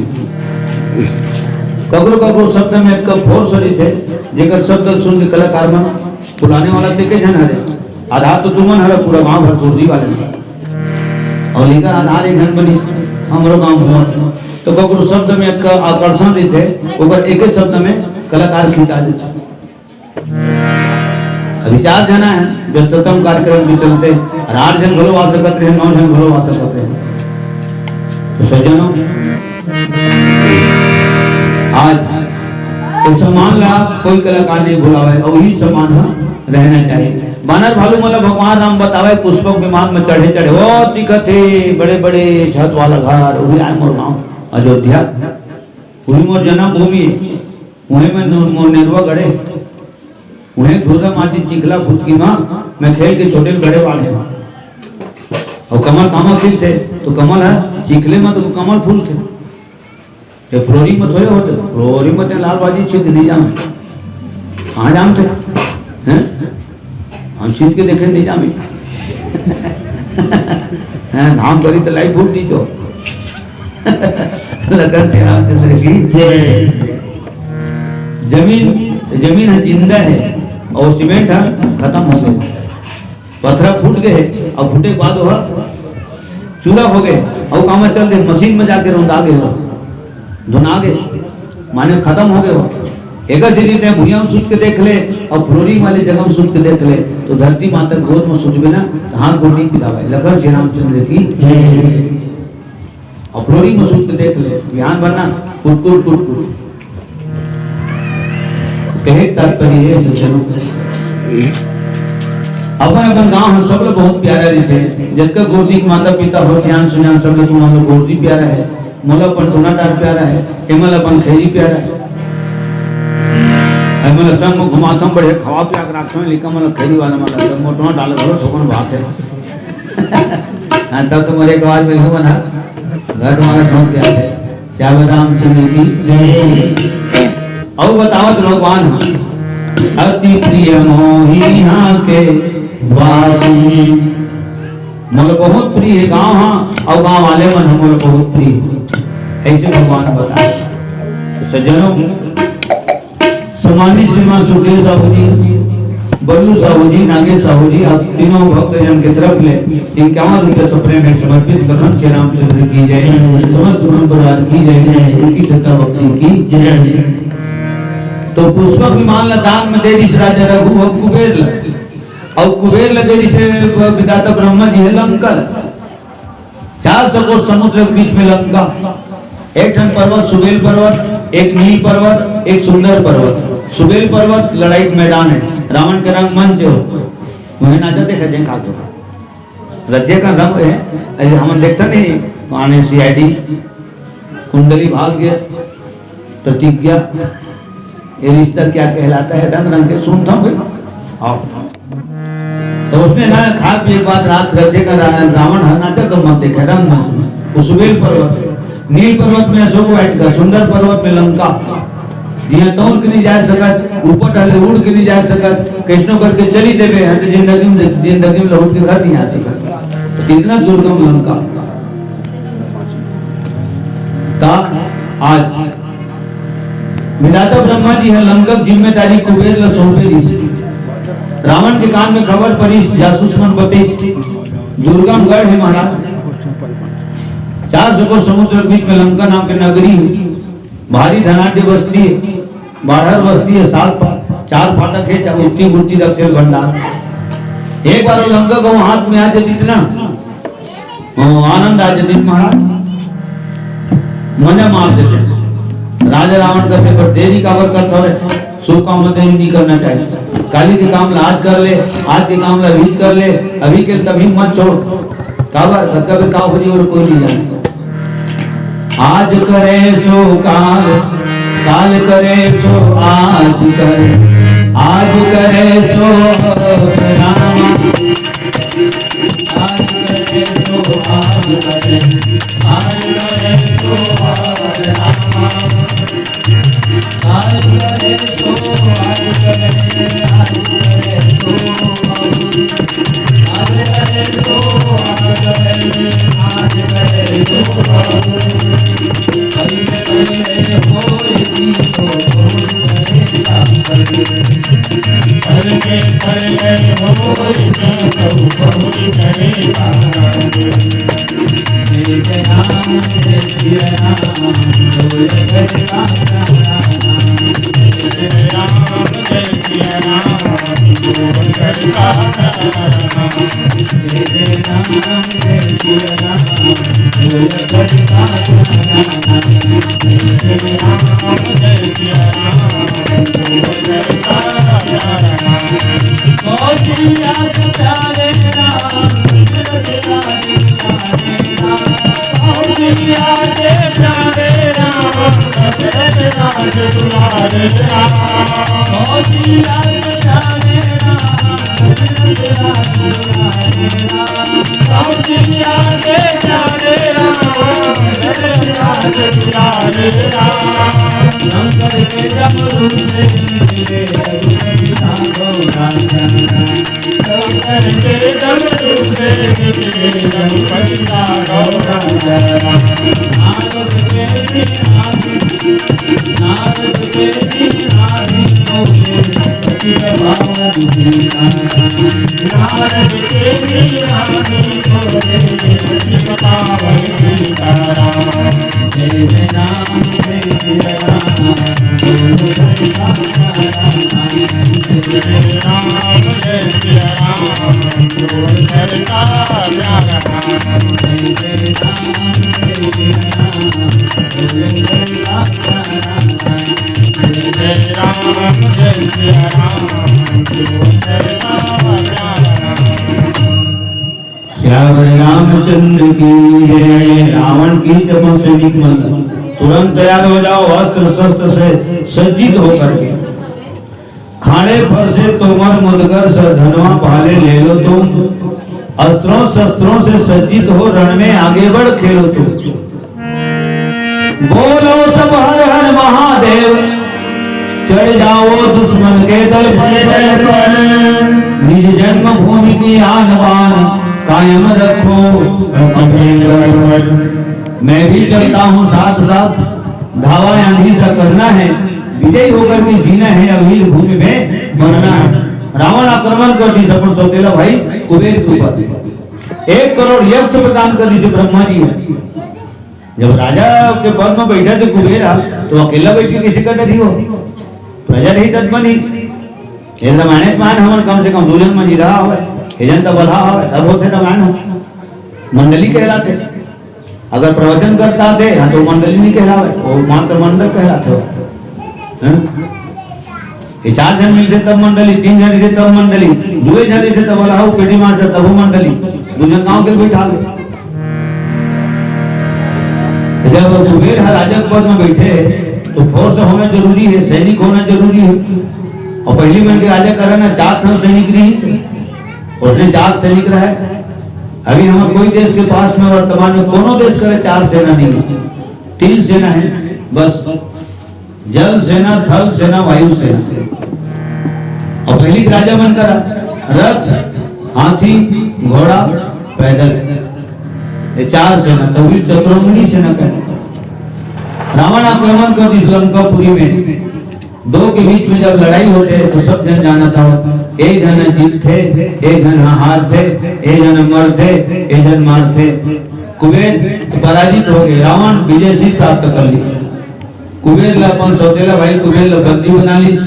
ककरो ककरो शब्द में अतका force रहिथे, जेकर शब्द सुन के कलाकार मन भुलाने वाला ते के झन हरे। आधार तो तुमन हरे, पूरा गांव भर गोरदी वाले मन। अउ लेकर आधार एक झन बनिस, हमरो गांव भर। तो ककरो शब्द में अतका आकर्षण रहिथे, ओकर एके शब्द में कलाकार खिंचा देथे। अभी चार झन हे, व्यस्ततम कार्यक्रम के चलते, अउ आठ झन घलो आ सकत रहे, नौ झन घलो आ सकत रहे। तो सज्जनों, आज ये सम्मान ला कोई कलाकार नहीं भुलावे, अउ वही सम्मान ह रहना चाहिए। बानर भालू मन ला भगवान राम बतावे, पुष्पक विमान में चढ़े चढ़े, वो दिखत हे बड़े बड़े छत वाला घर, वही आए मोर गांव अयोध्या, वही मोर जन्मभूमि, वही मैं नू-, मोर नेरवा गड़े, उहें धूरा माटी चिखला फुटकी मा मैं खेल के छोटे ले बड़े वाले हूँ। अउ कमल कामा खिलथे, तो कमल ह चिखले मा तो कमल फूलथे। ये फ्लोरी मा थोड़े होथे, फ्लोरी मा ते लाल भाजी छित नहीं जामे। कहाँ जामथे? हैं? हम छित के देखे नहीं जामे। हैं, घाम करी तो लाई फूट नहीं जो। लखन श्री रामचंद्र की जय। जमीन, जमीन ह जिंदा हे अउ सीमेंट ह खतम हो गे। पथरा फूट गे अउ फूटे के बाद ओह चूरा हो गे अउ कामा चल दे, मशीन में जाके रोंदा गे हो, धुना गे, माने खतम हो गे हो। एकर सेती ते भुइयां में सुत के देख ले अउ फ्लोरिंग वाले जगह में सुत के देख ले, तो धरती माता के गोद में सुतबे ना, तो हाथ गोड़ नहीं पिरावे। लखन श्री रामचंद्र की जय। अउ फ्लोरिंग में सुत के देख ले, बिहान भर ना कुटकुट कुटकुट। कहे तात्पर्य ये सज्जनों, अपन अपन गांव ह सब लोग बहुत प्यारा रहिथे। जतका गोदी के माता पिता हो, सियान सुनियान सब लोग, तुम लोग गोदी प्यारा हे, मोला अपन टोना डार प्यारा हे, एमन ल अपन खैरी प्यारा हे। अउ मोला संग में घुमाथन, बढ़िया खवा पिया के राखथन, लेकिन मोला खैरी वाला मन लगथे, मोर टोना डाल घलो थोकन बात हे। हाँ, तब तो मोर एक आवाज में हो बना, घर वाला छोड़ के आते। श्याम रामचंद्र की जय। अउ बतावत भगवान ह, अति प्रिय मोहि इहाँ के वासी। मोला बहुत प्रिय हे गांव ह, अउ गांव वाले मन ह मोला बहुत प्रिय हे। ऐसे भगवान बताए। तो सज्जनों, सम्मानित श्रीमान सुखदेव साहू जी, बल्लू साहू जी, नागेश साहू जी, आप तीनों भक्तजन के तरफ ले इक्यावन रुपये सप्रेम भेंट समर्पित लखन श्री रामचंद्र की जय, समस्त गुरु परिवार की जय, उनकी श्रद्धा भक्ति की जय। तो पुष्पक विमान ला दान में दे दिस राजा रघु अउ कुबेर ला, अउ कुबेर ला दे दिस विधाता ब्रह्मा जी हे लंका ला। चार सौ कोस समुद्र के बीच में लंका, एक ठन पर्वत सुबेल पर्वत, एक नील पर्वत, एक सुंदर पर्वत। सुबेल पर्वत लड़ाई के मैदान हे, रावण के रंगमंच हो, उहें नाचा देखा जाए का तो रचिया का रंग हे। अरे हमन देखता नहीं, माने सीआईडी, कुंडली भाग्य, प्रतिज्ञा, ये रिश्ता क्या कहलाता है, रंग रंग के सुनता हूँ भाई। आओ। तो उसमें ना खाए पिए के बाद रात रचे का रा-, रावण हर नाचा गम्मत देखे रंगमंच में। वो सुबेल पर्वत, नील पर्वत में अशोक वाटिका, सुंदर पर्वत में लंका। जिहाँ तौर के नहीं जा सकत, ऊपर डाले उड़ के नहीं जा सकत, कैसनो करके चली देवे हैं, तो जिंदगी में, जिंदगी में लौट के घर नहीं आ सकत। इतना दुर्गम लंका। ता आज विधाता ब्रह्मा जी ह लंका के जिम्मेदारी कुबेर ल सौंपे रिहिस। रावण के कान में खबर परिस, जासूस मन बतिस, दुर्गम गढ़ हे महाराज, चार सौ कोस समुद्र के बीच में लंका नाम के नगरी हे, भारी धनाढ्य बस्ती हे, बाढ़र बस्ती हे, सात फा-, चार फाटक हे, चा-, उत्ती गुत्ती दक्षिण भंडार। एक बार वो लंका को हाथ में आ जाती ना, हाँ, आनंद आ जतिन महाराज, मजा मार देते। राजा रावण कहते, "पर देरी काबर करत हवे? शुभ काम में देरी नहीं करना चाहिए। काली के काम ला आज कर ले, आज के काम ला अभी कर ले, अभी के तभी मत छोड़।" काबर कतका बेर का हो जी, ओला कोई नइ जानय। आज करे सो काल, काल करे सो आज करे, आज करे सो राम। आज करे सो आज करे, आज करे सो आज राम। श्याम रामचंद्र की जय। रावण की जब सैनिक मन तुरंत तैयार हो जाओ, अस्त्र शस्त्र से सज्जित होकर के। खाड़े पर से तोमर मुदगर सर धनवा भाले ले लो तुम, अस्त्रों शस्त्रों से सज्जित हो, रण में आगे बढ़ खेलो तुम। बोलो सब हर हर महादेव, चढ़ जाओ दुश्मन के दल पर, दल पर। निज जन्मभूमि की आन बान कायम रखो अपने दल पर। मैं भी चलता हूँ साथ साथ, धावा आंधी सा करना है, विजयी होकर के जीना है, अवहीर भूमि में मरना है। रावण आक्रमण कर दिस अपन सौतेला भाई कुबेर के ऊपर, एक करोड़ यक्ष प्रदान कर दिस ब्रह्मा जी ह। जब राजा के पद में बैठे थे कुबेर ह, तो अकेला बैठ के कइसे कर डरही वो? प्रजा रही तब बनी। ये रामायण में हमन कम से कम दू झन मन जी रहा हवय, एक झन त बलहा हवय, तब होथे रामायण ह। मंडली कहलाथे। अगर प्रवचन करता थे, हाँ, तो मंडली नहीं कहलावे, वो मात्र मंडल कहलाथे। हैं? ये चार झन मिलथे तब मंडली, तीन झन रहिथे तब मंडली, दुए झन रहिथे तब बलहा पेटी मारथे तब वो मंडली, दू झन गांव के बैठा ले। जब कुबेर ह राजा के पद में बैठे, तो फोर्स होना जरूरी है, सैनिक होना जरूरी है। और पहिली मन के राजा करा ना, चार ठन सैनिक रहिस, उसने चार सैनिक रहे। अभी हमर कोई देश के पास में वर्तमान में कोनो देश करे चार सेना नहीं है, तीन सेना है बस, जल सेना, थल सेना, वायु सेना। और पहिली के राजा मन करा रथ, हाथी, घोड़ा, पैदल, ये चार सेना, तो भी चतुरंगनी सेना कहे। रावण आक्रमण कर दिस लंकापुरी में। दो के बीच में जब लड़ाई होथे तो सब झन जानत हव, एक झन जीतथे, एक झन हारथे, एक झन मरथे, एक झन मारथे। कुबेर पराजित हो गए, रावण विजय सिंह प्राप्त कर लिस। कुबेर ला अपन सौतेला भाई कुबेर ला बंदी बना लिस,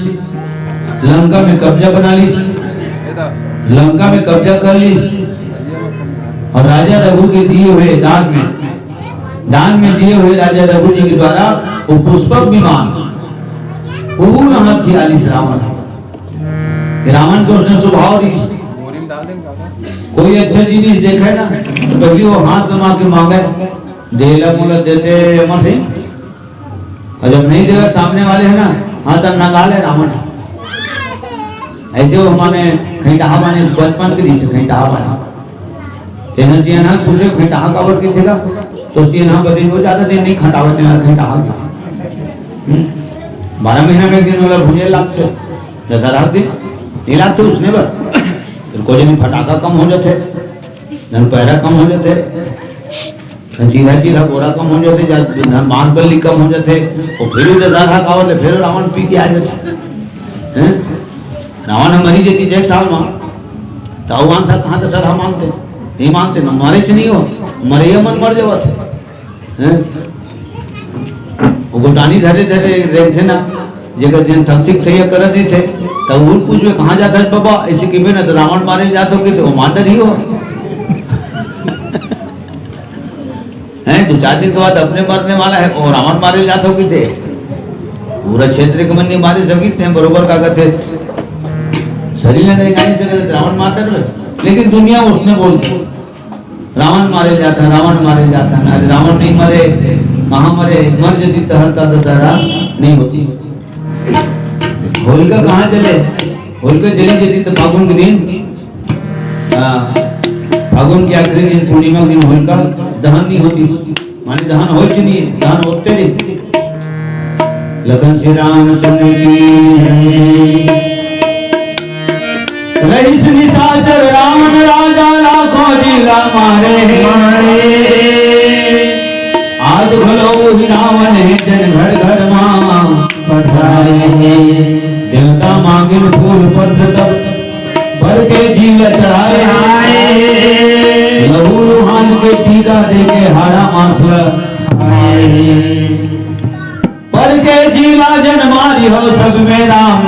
लंका में कब्जा बना लिस, लंका में कब्जा कर लिस। और राजा रघु के दिए हुए दान में, दान में दिए हुए राजा रघु जी के द्वारा वो पुष्पक विमान पूर्ण हाथी आलिस रावण। रावण के उसने स्वभाव रहिस। कोई अच्छा जिनिस देखे ना, तो पहली वो हाथ लमा के मांगे, "देला मोला देते अमर सिंह।" और जब नहीं देवे सामने वाले है ना, हाथ नंगा ले रावण। ऐसे वो हमारे खैंटाहा बाने, बचपन के दिन से खैंटाहा बाने। तेना सियान हा पूछे, "खैंटाहा काबर कहिथे गा?" तो सियान हा बदे, "वो ज्यादा दिन नहीं खटावत, तेना खैंटाहा कहिथे।" हम्म? बारह महीना में एक दिन वाला भूंजे लागथे, दशहरा के दिन नहीं लागथे उसने बर। फिर कोई दिन फटाका कम हो जाथे, धन पैरा कम हो जाथे, धन चीरा चीरा बोरा कम हो जाथे, जा-, धन बांस बल्ली कम हो जाथे, वो फिर भी दशहरा काबर ले, फिर रावण पी के आ जाथे। हैं? रावण ह मरी जेती एक साल मा, त अउ आन साल कहाँ दशहरा मानते? नहीं मानते ना, मरे से नहीं हो, मरइया मन मर जावत हे। हैं? वो गोटानी धरे धरे रेंगथे ना, जेकर दिन थकथिक थैया करत रहिथे, त वो पूछबे, "कहाँ जात हस बाबा?" ऐसे कहिबे ना, त रावण मारे जात हो के, त वो मार डरही हो। हैं, दो चार दिन के बाद अपने मरने वाला है, वो रावण मारे जात हो के थे। पूरा क्षेत्र के मन नहीं मारे सकित हैं, बरोबर का कहते, शरीर नहीं गाने से कहते, रावण मार डर। लेकिन दुनिया उसने बोलती, "रावण मारे जाता, रावण मारे जाता ना, आज रावण नहीं मरे, कहाँ मरे, मर जाती तो हर साल दशहरा नहीं होती।" होलिका कहाँ जले? होलिका जली जाती तो फागुन के दिन, हाँ, फागुन के आखिरी दिन, पूर्णिमा के दिन होलिका दहन नहीं होती, माने दहन होइच नहीं, दहन होते नहीं। लखन श्री रामचंद्र की जय। रहिस निशाचर रावण राजा, लाखों लीला मारे। मारे। आज घलो वही रावण है, जन घर घर मा पधारे। देवता मांगिन फूल पत्र तब, बर के जी ला चढ़ाए। लहू लुहान के टीका दे के, हाड़ा मांस ला खाए। पर के जी ला जन मारी हो, सब में राम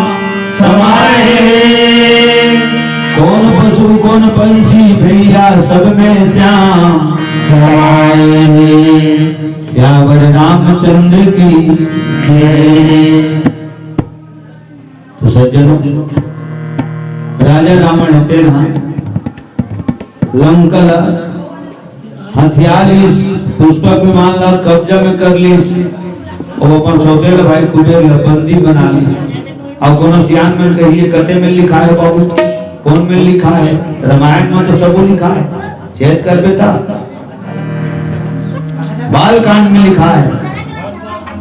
समाए। कौन पशु कौन पंछी भैया, सब में श्याम समाए। सियावर रामचंद्र की जय। तो सज्जनों, राजा रावण हे तेन हा लंका ला हथिया लिस, पुष्पक विमान ला कब्जा में कर लिस, अउ अपन सौतेला भाई कुबेर ला बंदी बना लिस। अउ कोनो सियान मन कहिए, कते में लिखा है बाबू? कौन में लिखा है? रामायण में तो सबो लिखा है, चेत करबे ता। बाल कांड में लिखा है,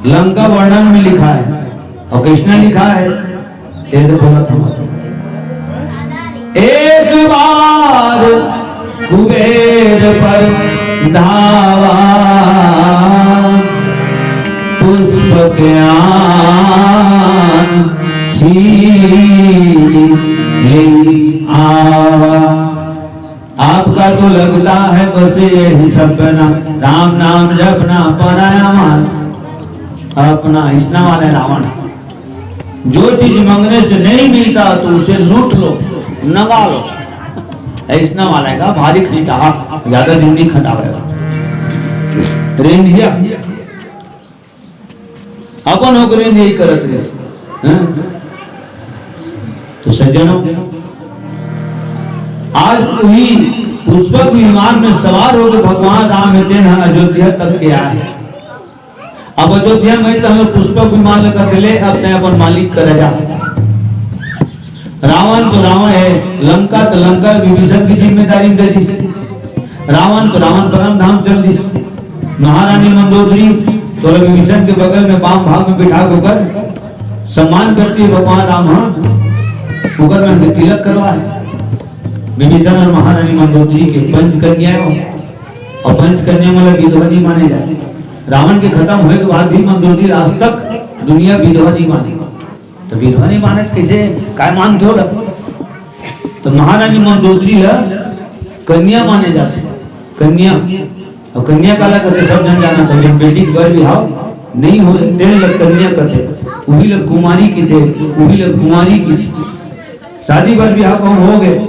लंका वर्णन में लिखा है, अउ कइसना लिखा है? ये तो बोला था। एक बार कुबेर पर धावा, पुष्पक आन छीन ले आवा। आपका तो लगता है बस यही सब ना, राम नाम जपना, पराया माल अपना। इसना वाला है रावण। जो चीज मांगने से नहीं मिलता तो उसे लूट लो, नगा लो। इसना वाला का भारी खरीदा, ज्यादा दिन नहीं खटावेगा। रेंधिया अपन होकर यही करत रहे, हैं? तो सज्जनों, आज वही पुष्पक विमान में सवार होकर भगवान राम हे तेन हा अयोध्या तक के आए। अब अयोध्या में तो हम पुष्पक विमान लगा के ले, अब तय अपन मालिक करे जा। रावण तो रावण है, लंका तो लंका, विभीषण की जिम्मेदारी में दे दी। रावण तो रावण परम धाम चल दिस। महारानी मंदोदरी तो विभीषण के बगल में बाम भाग में बिठा होकर सम्मान करती है भगवान राम, हाँ, ओकर मन के तिलक करवा है। विभीषण और महारानी मंदोदरी के पंच कन्या हो, और पंच कन्या मतलब विधवा नहीं माने जाते। रावण के खत्म होए के बाद भी मंदोदरी आज तक दुनिया विधवा नहीं माने। तो विधवा नहीं माने तो कैसे, काय मानते हो लोग? तो महारानी मंदोदरी है, कन्या माने जाते, कन्या। और कन्या काला कथे, सब जन जाना था, जब बेटी के बर बिहाव नहीं हो, तेन ल कन्या कथे, उही ल कुमारी कथे, उही ल कुमारी कथे। शादी बर बिहाव कहूँ हो गए,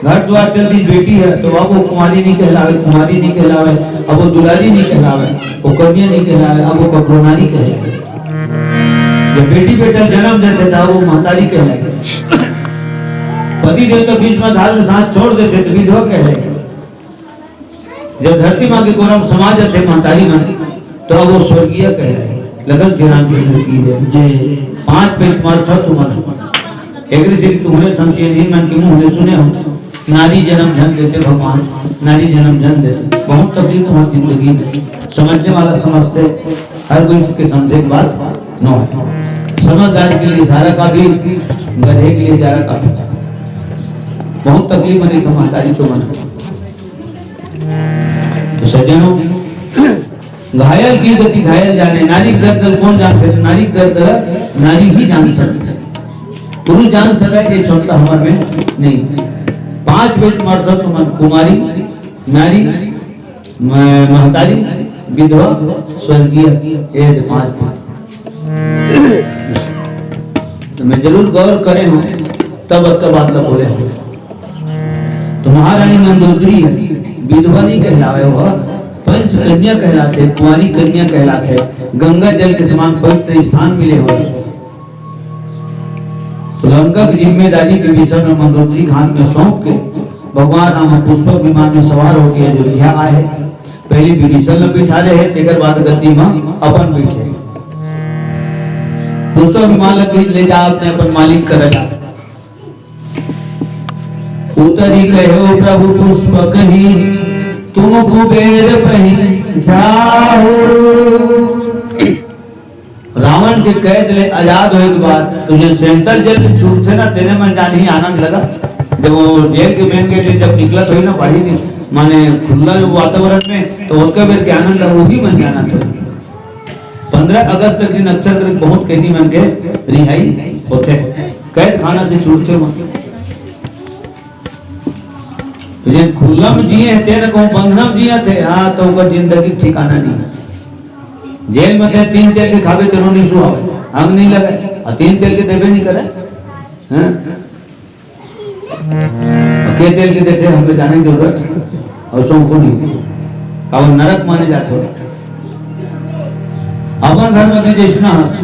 घर द्वार चल दी, बेटी है, तो अब वो कुमारी नहीं कहलावे, कुमारी नहीं कहलावे, अब वो दुलारी नहीं कहलावे, वो कन्या नहीं कहलावे, अब वो कपरोनारी कहलावे। जब बेटी बेटा जन्म देते था, वो महतारी कहलाए। पति देव तो बीच में धार में साथ छोड़ देथे, तो विधवा कहलाय। जब धरती माँ के कोरा म समा जाथे महतारी मन, तो अब वो स्वर्गीय कहलाय। लखन श्री रामचंद्र की जय। जय। पांच पेट मरथव तुमन। एकरे से तुहरे संशय नहीं मन के मुंह ले सुने हो। नारी जन्म झन देते भगवान, नारी जन्म झन देते। बहुत तकलीफ तुम्हारी जिंदगी में। समझने वाला समझते, हर कोई इसके समझे के बात नो है। समझदार के लिए सारा काफी, गधे के लिए चारा काफी। बहुत तकलीफ बनी तो महतारी तो मन। तो सज्जनों, घायल की गति घायल जाने, नारी के दर्द ल कोन जानथे, तो नारी के दर्द ल नारी ही जान सकथे। पुरुष जान सकय, ये क्षमता हमर में नहीं। पांच पेट मरथव तुमन कुमारी, नारी, म-, महतारी, विधवा, स्वर्गीय, ये दे पांच पेट। तो मैं जरूर गौर करे हूँ, तब अतका बात ला बोले हूँ। तो महारानी मंदोदरी हे, विधवा नहीं कहलावे हो, पंच कन्या कहलाथे, कुंवारी कन्या कहलाथे, गंगा जल के समान पवित्र स्थान मिले हो। तो लंका की जिम्मेदारी विभीषण और मंदोदरी खान में सौंप के भगवान राम पुष्पक विमान में सवार होके अयोध्या आए। पहले विभीषण ला बिठारे हे, तेकर बाद गद्दी में अपन बैठे। पुष्पक विमान ला खींच ले जा, अपने अपन मालिक करा जा। उतरी कहे प्रभु पुष्पक ही, तुम कुबेर पही जाओ। रावण के कैद ले आजाद होए के बाद तुझे सेंट्रल जेल में छूटथे ना, तेने मन जान ही आनंद लगा। जब वो जेल के मेन गेट ले जब निकलत होई ना बाहर, माने खुला वातावरण में, तो ओतका बेर के आनंद लगा, वही मन के आनंद होई। पंद्रह अगस्त के दिन अक्सर करके बहुत कैदी मन के रिहाई होथे, कैद खाना से छूटथे मन। जेन खुल्ला में जिए हे, तेन कहूँ बंधना में जिए थे, हाँ, तो ओकर जिंदगी के ठिकाना नहीं। जेल में ते तीन तेल के खाबे, तेनो नहीं सुहावे, आग नहीं लगे, और तीन तेल के देबे नहीं करे, हैं? और के तेल के देथे, हमें जाने की जरूरत और शौक नहीं। अब नरक माने जाते हो। अपन घर में तो जैसना हस,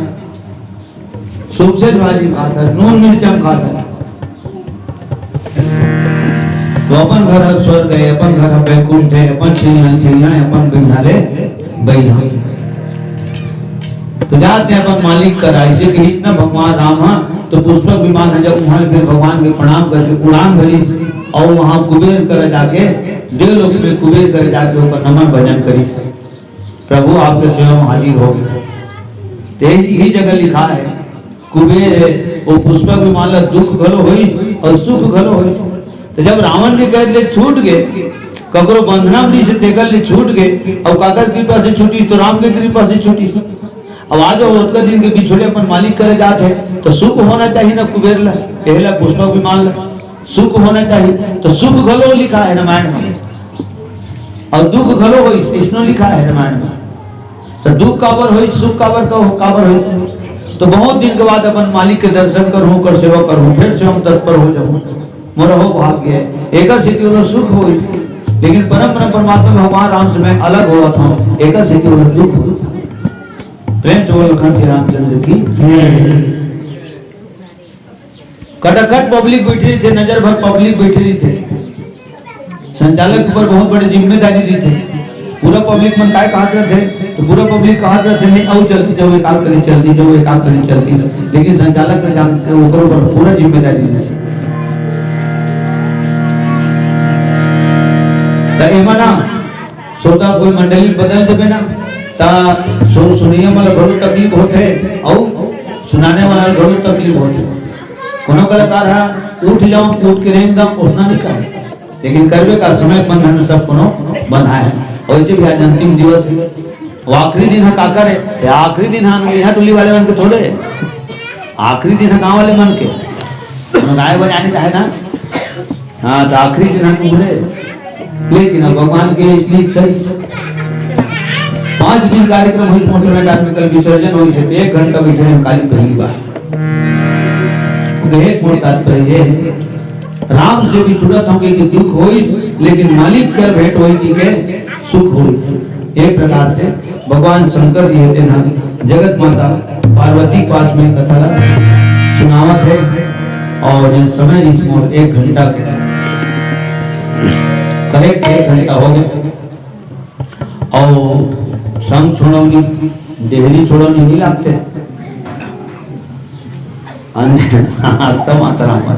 सुख से भाजी खात हस, नून मिर्चा म खात हस। तो अपन घर ह स्वर्ग हे, अपन घर ह बैकुंठ हे, अपन चिड़िया चिड़िया हे, अपन बइहा ले बइहा। तो जाते अपन मालिक करा, इसे कही ना भगवान राम ह, तो पुष्पक विमान ह जब उहाँ फिर भगवान के प्रणाम करके उड़ान भरिस और वहाँ कुबेर कर जाके, देवलोक में कुबेर कर जाके ओकर नमन भजन करिस। प्रभु आपके सेवा में हाजिर हो गए। तो यही जगह लिखा है, कुबेर हे, वो पुष्पक विमान ला दुख घलो होइस और सुख घलो होइस। तो जब रावण के कैद ले छूट गए, ककरो बंधना में से तेकर ले छूट गए, और काकर कृपा से छूटी, तो राम के कृपा से छूटी। अब आज वो ओतका दिन के बिछोड़े अपन मालिक करे जात हे, तो सुख होना चाहिए ना कुबेर ला, कहला पुष्पक विमान ला। सुख होना चाहिए, तो सुख घलो लिखा है रामायण में, और दुख घलो होइस, इसनो लिखा है रामायण में। तो दुख काबर होइस, सुख काबर का हो, काबर होइस? तो बहुत दिन के बाद अपन मालिक के दर्शन करहूँ, ओकर सेवा करहूँ, फिर से हम तत्पर हो जाऊँ, मोर हो भाग्य है। एकर सेती ओला सुख होइस, लेकिन परम परम परमात्मा भगवान राम से मैं अलग होवत हूँ, एकर सेती ओला दुख होइस। प्रेम से बोल लखन श्री रामचंद्र की। कटाकट पब्लिक बैठी रहिथे, नजर भर पब्लिक बैठी रहिथे। संचालक ऊपर बहुत बड़ी जिम्मेदारी रहिथे। पूरा पब्लिक मन काय कहत रहिथे, तो पूरा पब्लिक कहत रहिथे, "नहीं, अउ चलती जाओ, एक आध करी चलती जाओ, एक आध करी चलती जाओ।" लेकिन संचालक ने जानते, ओकर ऊपर पूरा जिम्मेदारी रहिथे। त एमा ना श्रोता कोई मंडली बदल देबे ना, त सु-, सुनइया मन ला घलो तकलीफ होथे, अउ सुनाने वाला ला घलो तकलीफ होथे। कोनो कलाकार ह उठ जाओ, उठ के रेंग दम, ओसना नहीं कहे, लेकिन करबे का समय बंधन में सब कोनो बंधाए हे। वैसे भी आज अंतिम दिवस हे, वो आखिरी दिन हे, काकर हे, ये आखिरी दिन हे, यहाँ टोली वाले मन के थोड़े, आखिरी दिन हे गाँव वाले मन के, कोनो गाय बजाने का हे ना। हाँ, तो आखिरी दिन हम बोले, लेकिन अब भगवान के इसलिए इच्छा ही। पाँच दिन कार्यक्रम होइस मोटर में, कल विसर्जन होइस, तो एक घंटा बैठे हम काली पहली बार। तो एक मोर तात्पर्य ये है, राम से बिछुड़त होके कि दुख होइस, लेकिन मालिक कर भेंट होई कि के सुख होइस। एक प्रकार से भगवान शंकर जी हे तेन ह जगत माता पार्वती के पास में कथा ला सुनावत हे। अउ ये समय रिहिस मोर एक घंटा के, करेक्ट एक घंटा हो गे। अउ संग छोड़ौनी, डेहरी छोड़ौनी नइ लागथे। अन-, आज तो माता राम पर।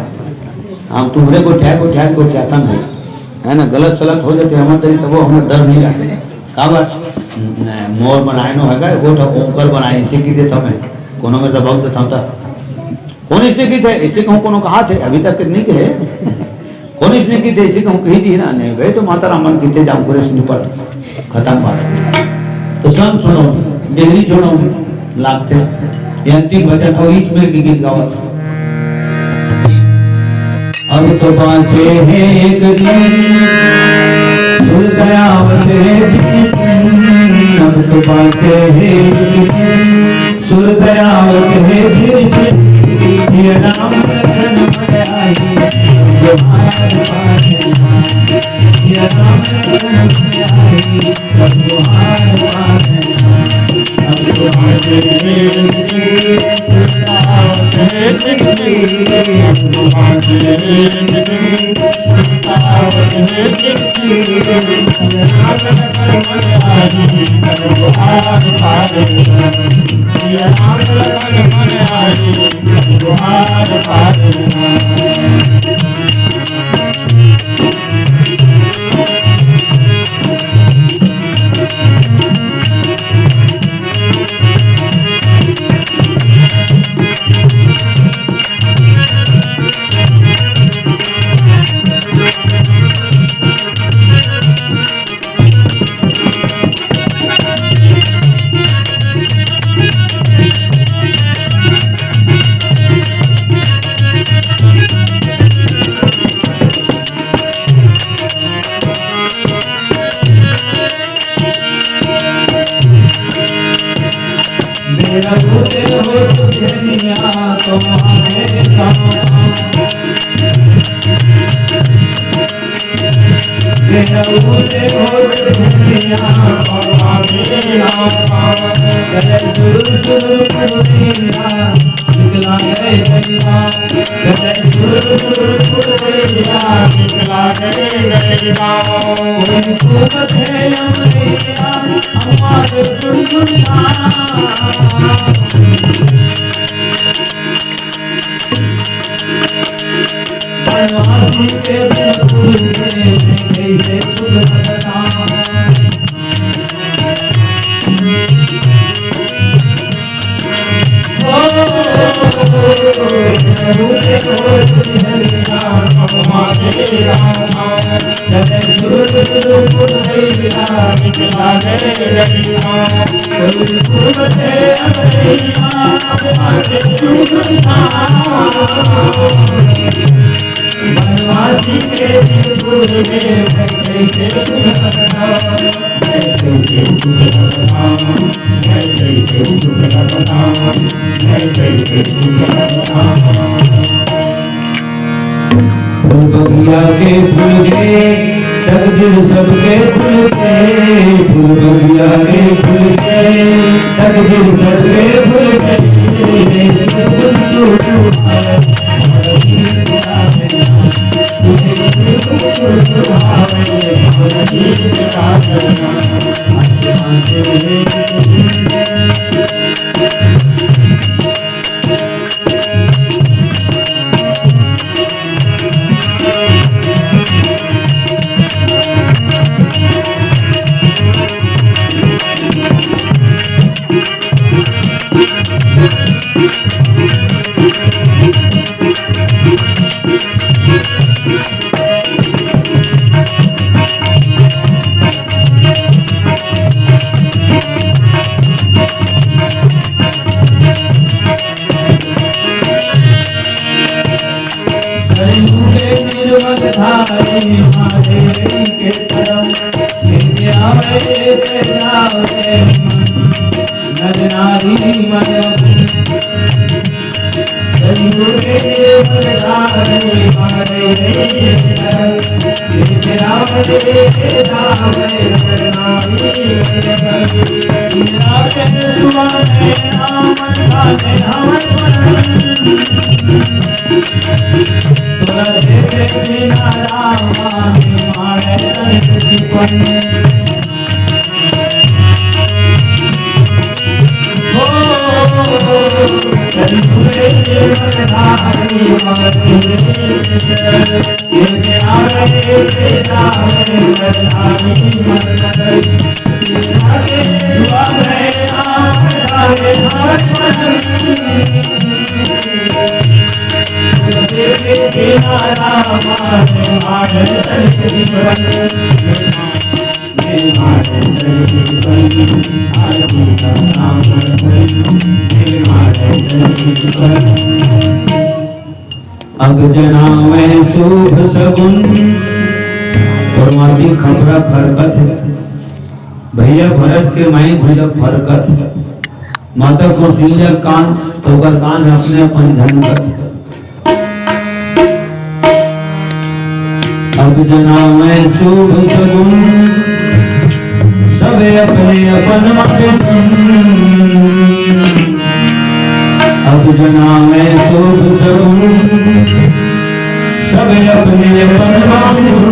हम तुम्हरे गोठियाय, गोठियाय, गोठियाथन भाई। है ना, गलत सलत हो जाथे हमर तरी, तभो हमर डर नइ लागय। काबर? न, मोर बनाय नो हवय, वो तो ओकर बनाय, अइसे कहि देथंव मैं। कोनो में दबक देथंव त। कोन अइसने कहिथे? अइसे कहूँ कोनो कहाथे, अभी तक नइ कहे। कोन अइसने कहिथे, अइसे कहूँ कहि दिही ना, नइ भई तो माता राम मन कहिथे, जाऊँ करे सुनी पर। खतम बात। तो संग छोड़ौनी, डेहरी छोड़ौनी लागथे। ये अंतिम भजन अउ इच मेर के गीत गावत। अब तो बाँचे हे एक दिन, सुर दयावत हे झिनझिन। अब तो बाँचे हे एक दिन, सुर दयावत हे झिनझिन। ये राम लखन मन आए, तुम्हार पास। ये राम लखन मन आए, फूल बगिया के फूल के, तकदीर सबके खुल के। फूल बगिया के फूल के, तकदीर सबके खुल के। अब जनावे शुभ सगुन। और माटी खपरा खरकत हे। भैया भरत के माई भैया फरकत हे। माता कौशल्या कान तो ओकर कान अपने अपन झनकत हे। अब जनावे शुभ सगुन, सबे अपने अपन मगन। अब जनावे शुभ सगुन, सबे अपने अपन मगन।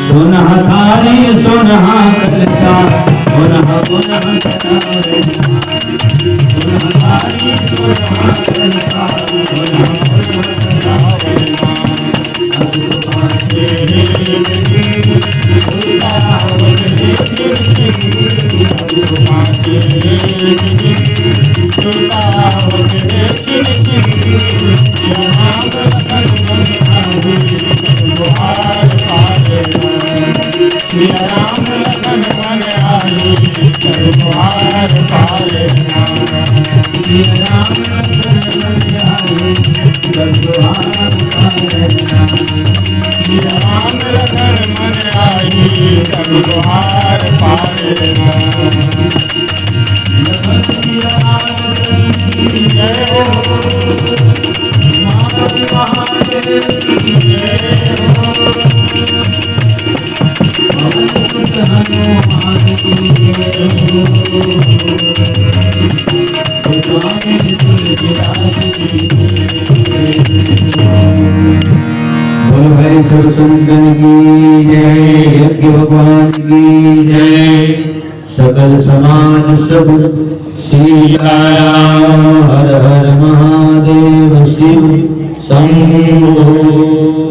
सोनहा थारी सोनहा कलसा, सोनहा सोनहा बोलो भाई शिव शंकर की जय, यज्ञ भगवान की जय, सकल समाज सब सीताराम। हर हर महादेव शिव शंभो।